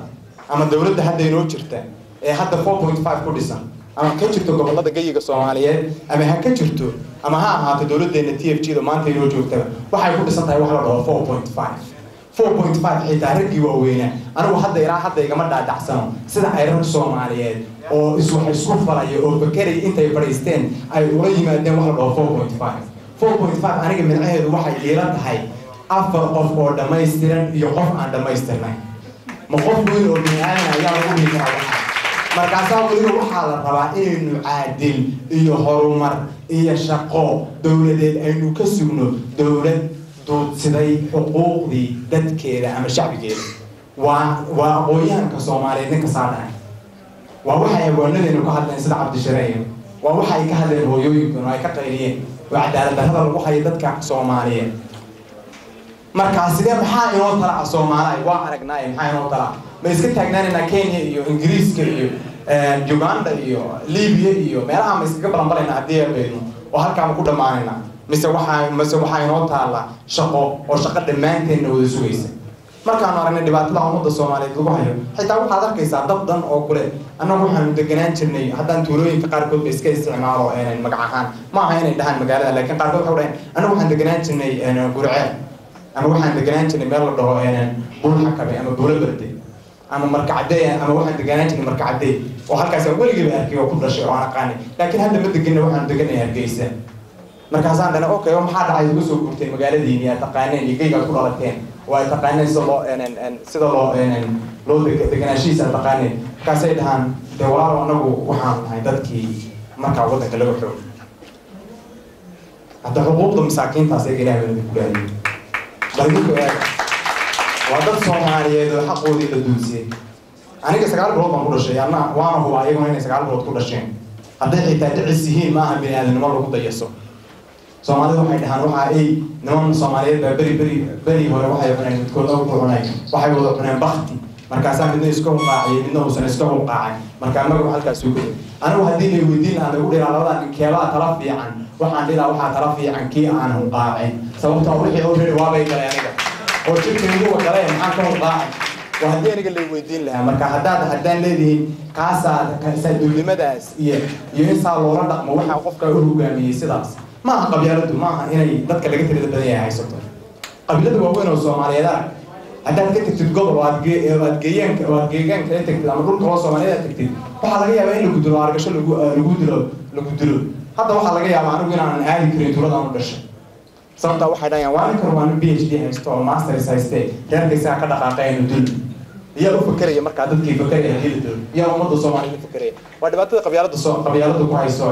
ama dowladda hadda inoo jirta ee hadda 4.5 ku dhisan, ama ka jirto gobollada geyiga Soomaaliyeed ama ha ka jirto ama ha ahaato dowladdeena TFG da maanta inoo joogtaba, waxay ku dhisan tahay wax la dhaho 4.5. 4.5 xitaa raggii waaweynaa, anigu hadda ilaa hadda igama dhaadhacsano sida ay rag Soomaaliyeed oo wax isku falaya oo fakeraya intay fadhiisteen ay ula yimaadeen wax la dhaho 4.5. 4.5 aniga midcaheedu waxay iila tahay 4 qof oo dhammaystiran iyo qof aan dhammaystirnayn. Ma qof weyn oo bini aadan ayaa lagu dhihi karaa waxaa? Markaasaa weliba waxaa la rabaa inaynu caadil iyo horumar iyo shaqo dowladeed aynu ka sugno dowlad duudsiday xuquuqdii dadkeeda ama shacbigeeda. Waa aqoon-yahanka Soomaaliyeed ninka saa dhahay. Waa waxay haweenadeenu ka hadleen sida Cabdishareeye, waa waxa ay ka hadleen hooyooyinkuna oo ay ka qayliyeen, waa cadaalad darrada lagu hayo dadka Soomaaliyeed. Markaa sidee maxaa inoo tala ah Soomaaliya? Waa aragnaaye, maxaa inoo tala? Ma iska taagnaanaynaa Kenya iyo Ingiriiska iyo Uganda iyo Libiya iyo meelaha? Ma iskaga balanbalaynaa haddii aan beedno oo halkaama ku dhammaanaynaa? Mise waxaa inoo taalla shaqo oo shaqo dhammaanteenna wada sugaysa? Markaanu aragnay dhibaatada ummadda Soomaaliyeed lagu hayo, xitaa waxaad arkaysaa dad dhan oo kule annagu waxaanu deganaan jirnay, haddaan tuulooyinka qaarkood ba iska isticmaalo magac ahaan, ma aha inay dhahaan magaalada, laakiin qaarkood waxay dhahaan annagu waxaan deganaan jirnay Gurceel, ama waxaan deganaan jirnay meel la dhaho Buurxakabe ama Buuro Berde ama Markacadey, ama waxaan deganaan jirnay Markacadey oo halkaas aan weligeyba arkay oo ku dhashay oo aan aqaanay, laakiin hadda ma degana, waxaanu deganay Hargeysa. Markaasaan dhana okay, oo maxaa dhacay uga soo guurtay magaaladiini aad taqaaneen iyo geygaad ku dhalateen oo ay taqaaneen sida loo deganaanshihiisa aad taqaaneen? Markaasay dhahaan, dee walaalo, anagu waxaan nahay dadkii markaa waddanka laga xoog. Hadda xuquuqda masaakiintaas eega, Ilahay baa idinku dhaariyey, bal idinku eega, waa dad Soomaaliyeed oo xaqoodii la duudsiyey. Aniga 9 bilood baan ku dhashay, anna waana hubaa iyaguna inay 9 bilood ku dhasheen. Hadday xitaa dhicis yihiin, maaha bini aadamnimo lagu dayaso. Soomaalida waxay dhahaan waxaa ay niman Soomaaliyeed baa beri beri beri hore waxay cuneen, midkoodna wuxuu cunay, waxay wada cuneen bakti, markaasaa midna iska hunqaaciyay, midna uusan iska hunqaacay, markaa magacu halkaas uu ka yimi. Anigu haddii lay weydiin lahaa, lagu dhiraa labadaa nin keebaa tala fiican, waxaan dhihi lahaa waxaa tala fiican kii aan hunqaacin, sababtoo wixii already waabay galay aniga oo jirkayguba galay, maxaan ka hunqaacay? Waa haddii aniga lay weydiin lahaa. Marka haddaan leedihiin kaasaa duulnimadaas iyo in saa loola dhaqmo, waxaa qofka u hogaamiyey sidaas ma aha qabyaaladu, ma aha inay dadka laga tirada badan yahay haysato. Qabiilada waaweyn oo Soomaaliyeed arag, haddaad ka tagtid gobol oo aad geeyaanka oo aad geegaan kala tagtid ama dhul kaloo Soomaaliyeed aad tagtid, waxaa laga yaabaa in lagu dilo, argasho lagu dilo. Hadda waxaa laga yaabaa anigu inaanan aadi karin tuuladaan u dhashay, sababtaa waxay dhahayaan waa ninkan, waa nin PhD haysto oo masters haystee, reerka isaga ka dhaqaaqay, aynu dil. Yaa u fakeraya markaa? Dadkii fakeraya hadii la dilo, yaa ummadda Soomaaliyeed u fakeraya? Waa dhibaatada qabyaalada ku hayso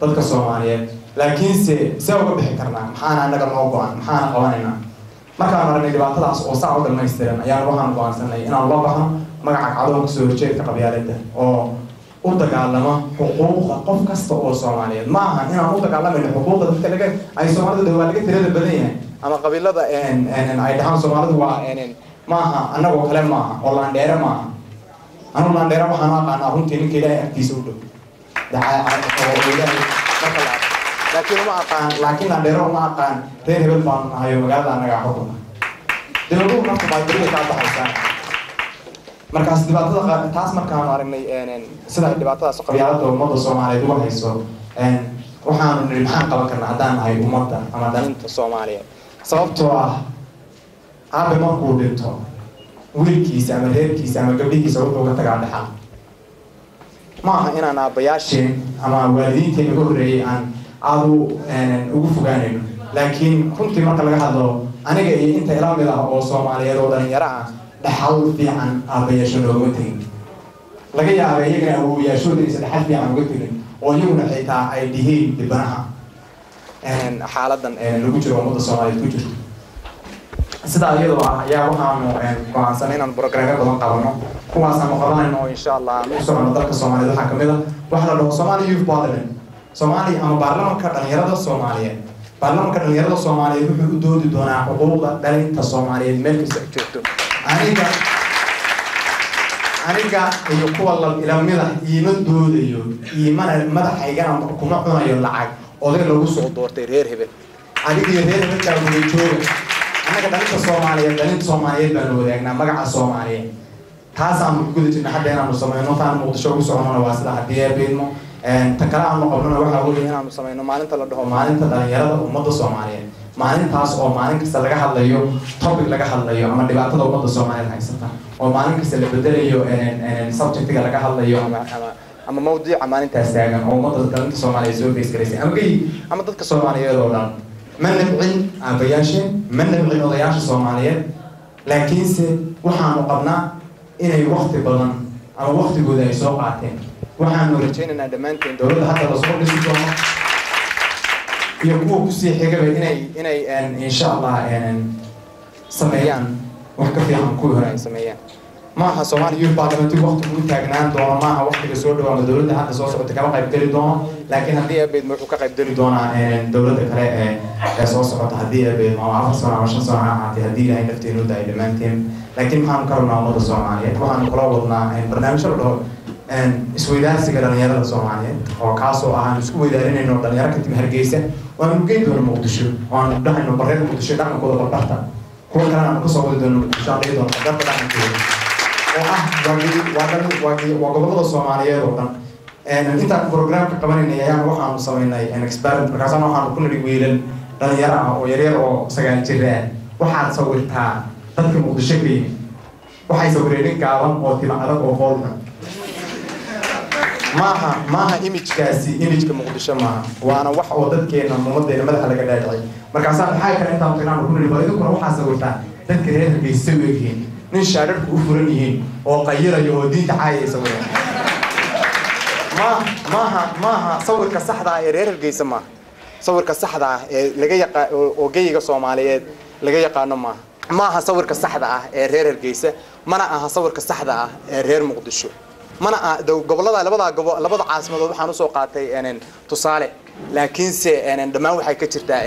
dadka Soomaaliyeed. Laakiinse see uga bixi karnaa? Maxaana annaga noo go-an? Maxaana qabanaynaa? Markaan aragnay dhibaatadaas oo saa u dhammaystiran, ayaan waxaan go-aansanay inaan la baxno magaca kacdoon kasoo horjeedka qabyaaladda oo u dagaalama xuquuqda qof kasta oo Soomaaliyeed. Ma aha inaan u dagaalamayno xuquuqda dadka laga ay Soomaalida waa laga tirada badan yahay ama qabiilada ay dhahaan Soomaalidu waa maaha annagoo kale, maaha oo laandheere maaha. Anu laandheere waxaan u aqaanaa runtii ninka Ilaahay agtiisa u dhow oo Ilaahay marka la arko, laakiin uma aqaan, laakiin laandheere uma aqaan reer hebel baanu nahay oo magaalada annagaa xukuna. Dowladuhu naftu baa beriga kaa baxaysaa. Markaas dhibaatada taas markaanu aragnay sida ay dhibaatadaas qabyaalada ummadda Soomaaliyeed uga hayso, waxaanu nidhi maxaan qaban karnaa haddaan nahay ummadda ama daninta Soomaaliyeed? Sababtoo ah aabe markuu dhinto, wiilkiisa ama reerkiisa ama gabdhihiisa wuxuu ka tagaa dhaxal. Ma aha inaan aabbayaasheen ama waalidiinteen uga horreeyey aan aada ugu fogaanayno, laakiin runtii marka laga hadlo, aniga iyo inta ila mid ah oo Soomaaliyeed oo dhalinyaro ah, dhaxal fiican aabbayaasho noogama tegin. Laga yaaba iyagana awowayaashooda inaysan dhaxal fiican uga tegin oo iyaguna xitaa ay dhihiin dhibanaha xaaladan lagu jiro ummadda Soomaaliyeed ku jirto. Sidaa iyadoo ah ayaa waxaanu go-aansanay inaan programyo badan qabano. Kuwaasaanu qabanayno oo insha Allah aan u socono dalka Soomaaliyeed waxaa kamid ah waxa la dhaho Somali Youth Parliament, Soomaali ama baarlamanka dhalinyarada Soomaaliyeed. Baarlamanka dhalinyarada Soomaaliyeed wuxuu u doodi doonaa xuquuqda dhalinta Soomaaliyeed meel kasta ay joogto. Aniga iyo kuwa la ilamida iima doodayo, iimana madaxaygana kuma cunayo lacag oday lagu soo doortay reer hebel. Adiga iyo reer hebelkaa wada jooga. Annaga dhalinta Soomaaliyeed, dhalinta Soomaaliyeed baanu wadaagnaa magaca Soomaaliyeed. Taasaanu ku guda jirna hadda inaanu samayno. Taan Muqdisho ugu soconona waa sida haddii ee beedmo. Ta kale aanu qabnona waxaa weeye inaanu samayno maalinta la dhaho maalinta dhalinyarada ummadda Soomaaliyeed, maalintaas oo maalin kasta laga hadlayo topic laga hadlayo ama dhibaatada ummadda Soomaaliyeed haysata, oo maalin kasta la bedelayo subjectiga laga hadlayo ama mawdiica maalintaas taagan oo ummadda dhalinta Soomaaliyeed soo face garaysay ama gey ama dadka Soomaaliyeed oo dhan. Ma nabcin aabayaasheen, ma nabcin odayaasha Soomaaliyeed, laakiinse waxaanu qabnaa inay wakti badan ama waktigooda ay soo qaateen. Waxaanu rajaynaynaa dhammaanteen dowladda hadda lasoo dhisi doono iyo kuwa kusii xigaba inay insha Allah sameeyaan wax ka fiican kuwii hore ay sameeyaan. Maaha Soomaali Youth Parliament waqti uu taagnaan doono, maaha waqtiga soo dhow ama dowladda hadda soo socota kama qayb geli doono, laakiin haddii Eebbe wuxuu ka qayb geli doonaa dowladda kale ee soo socota, haddii Eebbe ama 4 sano ama 5 sano ha ahaatee, haddii Ilaahay nafteenu daay dhammaanteen. Laakiin maxaanu ka rabnaa ummadda Soomaaliyeed? Waxaanu kula wadnaa barnaamijyo la dhaho isweydaarsiga dhalinyarada Soomaaliyeed, oo kaasoo ah aan isku weydaarinayno dhalinyaro ka timi Hargeysa oo aanu geyn doono Muqdisho, oo aanu dhahayno bareer Muqdisho dhaqankooda barbarta, kuwa kalena aanu kasoo wadi doono Muqdisho, aan dhihi doono barbarta dhaqankooda, oo ah waa gobollada Soomaaliyeed oo dhan. Intaan programka qabanaynay ayaan waxaanu samaynay experiment. Markaasaan waxaanu ku nidhi wiilal dhalinyaro ah oo yaryar oo 9 jir ah, waxaad sawirtaa dadka Muqdisho ka yimid. Waxay sawireen nin gaaban oo tima adag oo fool xun. Maaha imagekaasi imageka Muqdisho maaha, waana wax oo dadkeena ummadeena madaxa laga dhaadhicay. Markaasaa maxaa kale intaan tagnaan ku nidhi, bal idinkuna waxaa sawirtaa dadka reer Hargeysa u egyihiin, nin shaadharku u furan yihiin oo qayirayo oo diinta caayay sawireen. Maaha sawirka saxda ah ee reer Hargeysa, maaha sawirka saxda ah ee laga yaqa oo geyiga Soomaaliyeed laga yaqaano, maaha sawirka saxda ah ee reer Hargeysa, mana aha sawirka saxda ah ee reer Muqdisho, mana aha gobollada labada gobo labada caasimadood waxaan usoo qaatay tusaale, laakiinse dhammaan waxay ka jirtaa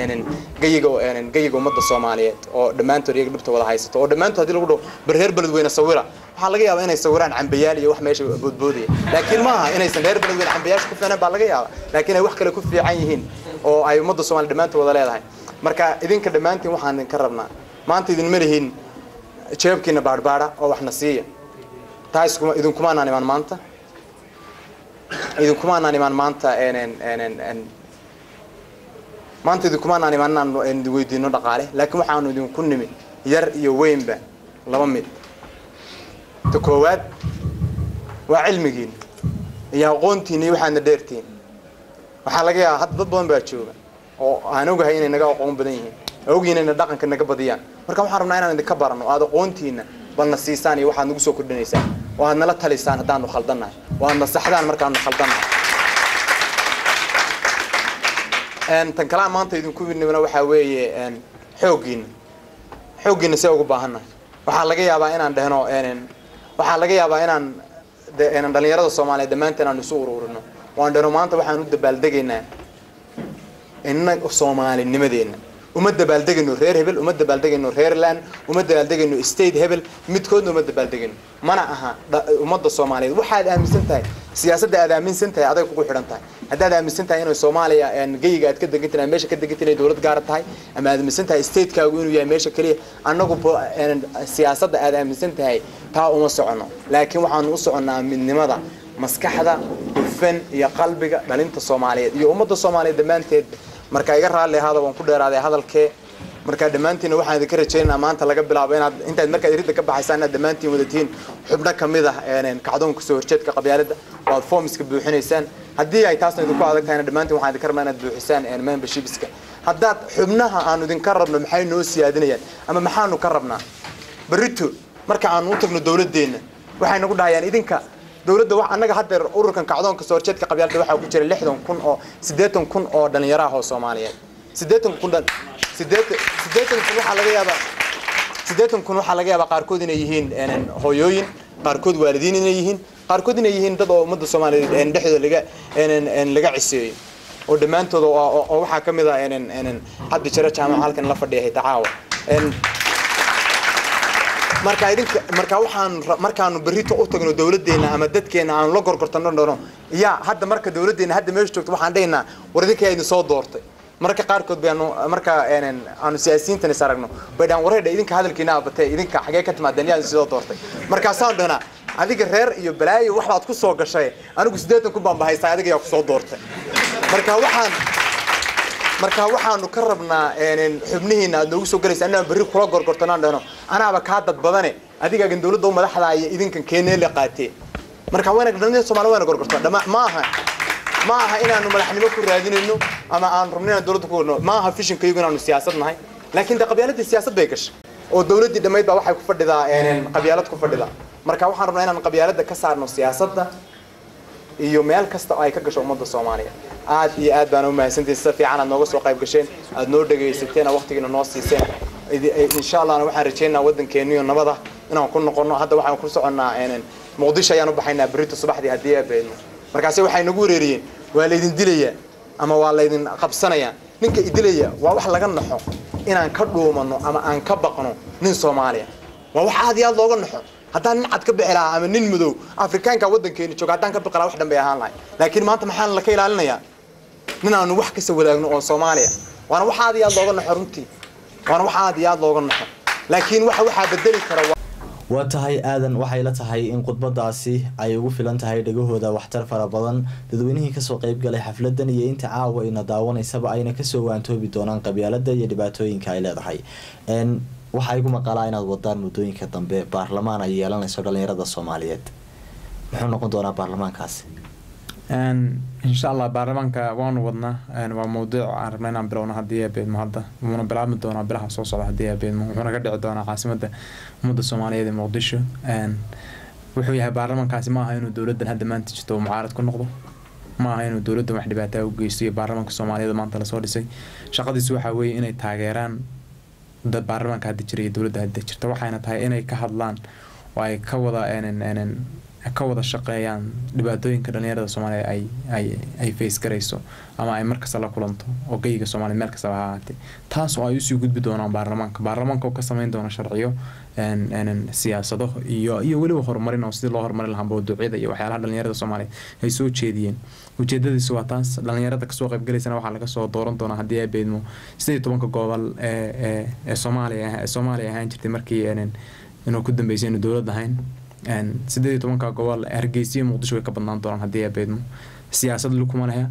geyiga ummadda Soomaaliyeed oo dhammaantood iyaga dhibta wada haysato, oo dhammaantood haddii lagu dhaho bar reer Beledweyne sawira, waxaa laga yaabaa inay sawiraan cambayaal iyo wax meesha boodboodaya. Laakiin maaha inaysan reer Beledweyne cambayaasha ku fiicnaan baa laga yaabaa, laakiin ay wax kale ku fiican yihiin oo ay ummadda Soomaaliya dhammaantood wada leedahay. Marka idinka dhammaantiin waxaan idinka rabnaa maanta, idinma lihin jeebkiina baadhbaadha oo waxna siiya, taa iskuma idinkumaanaan imaan maanta, idinkumaanaan imaan maanta, maanta idinkumaanaan imaan inaan idin weydiino dhaqaale, laakiin waxaanu idinku nimi yar iyo weynba laba mid. Ta koowaad waa cilmigiina iyo aqoontiina iyo waxaadna dheertiin. Waxaa laga yaabaa hadda dad badan baa jooga oo aan ogahay inay naga aqoon badan yihiin, ogyihiin inay dhaqanka naga badiyaan. Marka waxaan rabnaa inaan idinka barano, aad aqoontiina balna siisaan iyo waxaad nagu soo kordhinaysaan, oo aad nala talisaan haddaanu khaldannahay, oo aad na saxdaan markaanu khaldannahay. Tan kalaa maanta idinku nimina waxaa weeye xooggiina, xooggiina see ugu baahannahay. Waxaa laga yaabaa inaan dhehno, waxaa laga yaabaa inaan dhalinyarada Soomaaliyeed dhammaanteen aan isu ururino waan dhehno maanta waxaan u dabaaldegaynaa inna Soomaalinimadeenna. Uma dabaaldegayno reer hebel, uma dabaaldegayno reer land, uma dabaaldegayno state hebel, midkoodna uma dabaaldegayno. Mana aha ummadda Soomaaliyeed. Waxaad aaminsan tahay siyaasadda aad aaminsan tahay aday kugu xidhan tahay. Haddaad aaminsan tahay inay Soomaaliya geyiga aad ka degantahay meesha ka degantahay inay dowlad gaara tahay, ama aad aaminsan tahay statekaagu inuu yahay meesha keliya, annagu siyaasadda aad aaminsan tahay taa uma soconno, laakiin waxaanu u soconnaa midnimada maskaxda hufan iyo qalbiga dhalinta Soomaaliyeed iyo ummadda Soomaaliyeed dhammaanteed. Marka iga raalli ahaada, waan ku dheeraaday hadalkee. Marka dhammaantiinna waxaan idinka rajaynaynaa maanta laga bilaabo inaad intaad markaad iridda ka baxaysaan inaad dhammaantiin wadatiin xubno ka mid ah kacdoonka soo horjeedka qabyaaladda, oo aad formska buuxinaysaan. Haddii ay taasna idinku adag tahayna, dhammaantiin waxaan idinka rabnaa inaad buuxisaan membershipska. Haddaad xubnaha aanu idinka rabno maxay noo siyaadinayaan ama maxaanu ka rabnaa? Berrito marka aanu u tagno dowladdeenna waxay nagu dhahayaan idinka dowladda wax annaga haddeer ururkan kacdoonka soo horjeedka qabyaaladda waxaa ku jira 60,000 oo 80,000 oo dhalinyaro ah oo Soomaaliyeed. 80,000 dhan 80,000 waxaa laga yaabaa, 80,000 waxaa laga yaabaa qaarkood inay yihiin hooyooyin, qaarkood waalidiin inay yihiin, qaarkood inay yihiin dad oo ummadda Soomaaliyeed dhexdooda laga ciseeyo, oo dhammaantooda oo waxaa ka mid ah Cabdi Jare Jaamac halkan la fadhiya xitaa caawa. Marka idinka marka waxaan markaanu berrito u tagno dowladdeena ama dadkeena aanu la gorgortano dhano yaa hadda marka dowladdeena hadda meesha joogto, waxaan dhahaynaa war idinka idin soo doortay. Marka qaarkood baanu marka aanu siyaasiyiintan is aragno bay dhahan wareedha idinka hadalkiina abatay, idinka xagee ka timaadeen, yaa idin soo doortay? Markaasaan dhahnaa adiga reer iyo balaayo wax baad ku soo gashay, anigu 80,000 baan bahaystaa, adiga yaa ku soo doortay? Marka waxaanu ka rabnaa xubnihiina aad noogu soo galaysa inaan berri kula gorgortanaan dhahno anaaba kaa dad badane, adigaagan dowladda u madaxda iyo idinkan keenee la qaatee. Marka wayna dhalinyarada Soomaaliya wayna gorgortaa dhama maaha. Ma aha inaanu madaxnimo ku raadinayno ama aan rabno inaan dowladda ku wadno. Ma aha vision-kaygu inaanu siyaasad nahay, laakiin de qabyaaladii siyaasad bay gashay oo dowladdii dhammayd baa waxay ku fadhidaa qabyaalad ku fadhidaa. Marka waxaan rabnaa inaan qabyaaladda ka saarno siyaasadda iyo meel kasta oo ay ka gasho ummadda Soomaaliya. Aad iyo aad baan u mahadsantihiin sida fiican aad nooga soo qayb gasheen, aad noo dhagaysateen, aad waqtigiina noo siiseen. Insha Allahna waxaan rajaynaynaa waddankeeniyo nabada inaan ku noqono. Hadda waxaan ku soconnaa Muqdisho ayaan u baxaynaa berrito subaxdii haddii ay beedno. Markaase waxay nagu wareeriyeen waa laydin dilayaa ama waa laydin qabsanayaa. Ninka idilaya waa wax laga naxo inaan ka dhuumano ama aan ka baqno nin Soomaaliya. Waa wax aad iyo aad looga naxo. Haddaan nin cad ka bixi lahaa ama nin madow Afrikaanka waddankeeni jooga haddaan ka bixi lahaa, wax dhan bay ahaan lahay. Laakiin maanta maxaan la ka ilaalinayaa? Nin aanu wax kasta wadaagno oo Soomaaliya. Waana wax aad iyo aad looga naxo runtii, waana wax aad iyo aad looga naxo, laakiin waxa waxaa bedeli kara. Waa tahay Aadan, waxay la tahay in khudbadaasi ay ugu filan tahay dhagahooda waxtar fara badan dadweynihii kasoo qeyb galay xafladan iyo inta caawa ina daawanaysaba ayna kasoo waantoobi doonaan qabyaalada iyo dhibaatooyinka ay leedahay. Waxaa igu maqalaa inaad wadaan muddooyinka dambe baarlamaan ay yeelanayso dhalinyarada Soomaaliyeed. Muxuu noqon doonaa baarlamaankaasi? Insha Allah baarlamaanka waanu wadnaa. Waa mawduuc aan rabna inaan bilowno haddii ay beedmo. Hadda wuuna bilaabmi doonaa bilaha soo socda haddii ay beedmo, wuxuuna ka dhici doonaa caasimadda ummadda Soomaaliyeed ee Muqdisho. Wuxuu yahay baarlamaankaasi, ma aha inuu dowladdan hadda maanta jirto uu mucaarad ku noqdo, ma aha inuu dowladdan wax dhibaataa u geysto iyo baarlamaanka Soomaaliyeed maanta lasoo dhisay. Shaqadiisu waxaa weeye inay taageeraan dad baarlamaanka hadda jira iyo dowladda hadda jirta, waxayna tahay inay ka hadlaan oo ay ka wada shaqeeyaan dhibaatooyinka dhalinyarada Soomaaliya ay face garayso ama ay markasta la kulanto oo geyga Soomaaliya meel kastaba ha ahaatee, taas oo ay usii gudbi doonaan baarlamaanka, baarlamaanka oo ka sameyn doona sharciyo, siyaasado iyo weliba horumarin oo sidii loo horumarin lahaa mawduucyada iyo waxyaalaha dhalinyarada Soomaaliya ay soo jeediyeen. Ujeedadiisu waa taas. Dhalinyarada kasoo qaybgalaysana waxaa laga soo dooran doonaa haddii ay beedmo 18-ka gobol ee Soomaaliya ahaan jirtay markii inuu ku dambeysay inuu dowlad ahayn. 18-ka gobol, Hargeysa iyo Muqdisho way ka badnaan doonaan haddii ay beedmo. Siyaasad lukuma leha,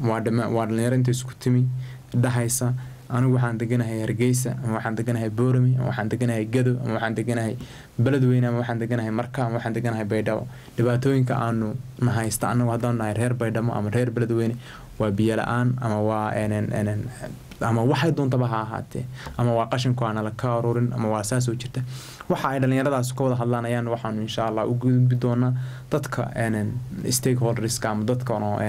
waa dhama waa dhalinyaro inta isku timi dhahaysa anigu waxaan deganahay Hargeysa ama waxaan deganahay Boorame ama waxaan deganahay Gado ama waxaan deganahay Beledweyne ama waxaan deganahay Marka ama waxaan deganahay Baydhabo. Dhibaatooyinka aanu nahaysta anagu haddaan nahay reer Baydhabo ama reer Beledweyne waa biyo la-aan ama waa ama waxay doontaba ha ahaatee, ama waa qashinku aan la ka aruurin ama waa saasoo jirta. Waxa ay dhalinyaradaas ka wada hadlaan ayaan waxaanu insha Allah u gudbi doonaa dadka stakeholders-ka ama dadka oo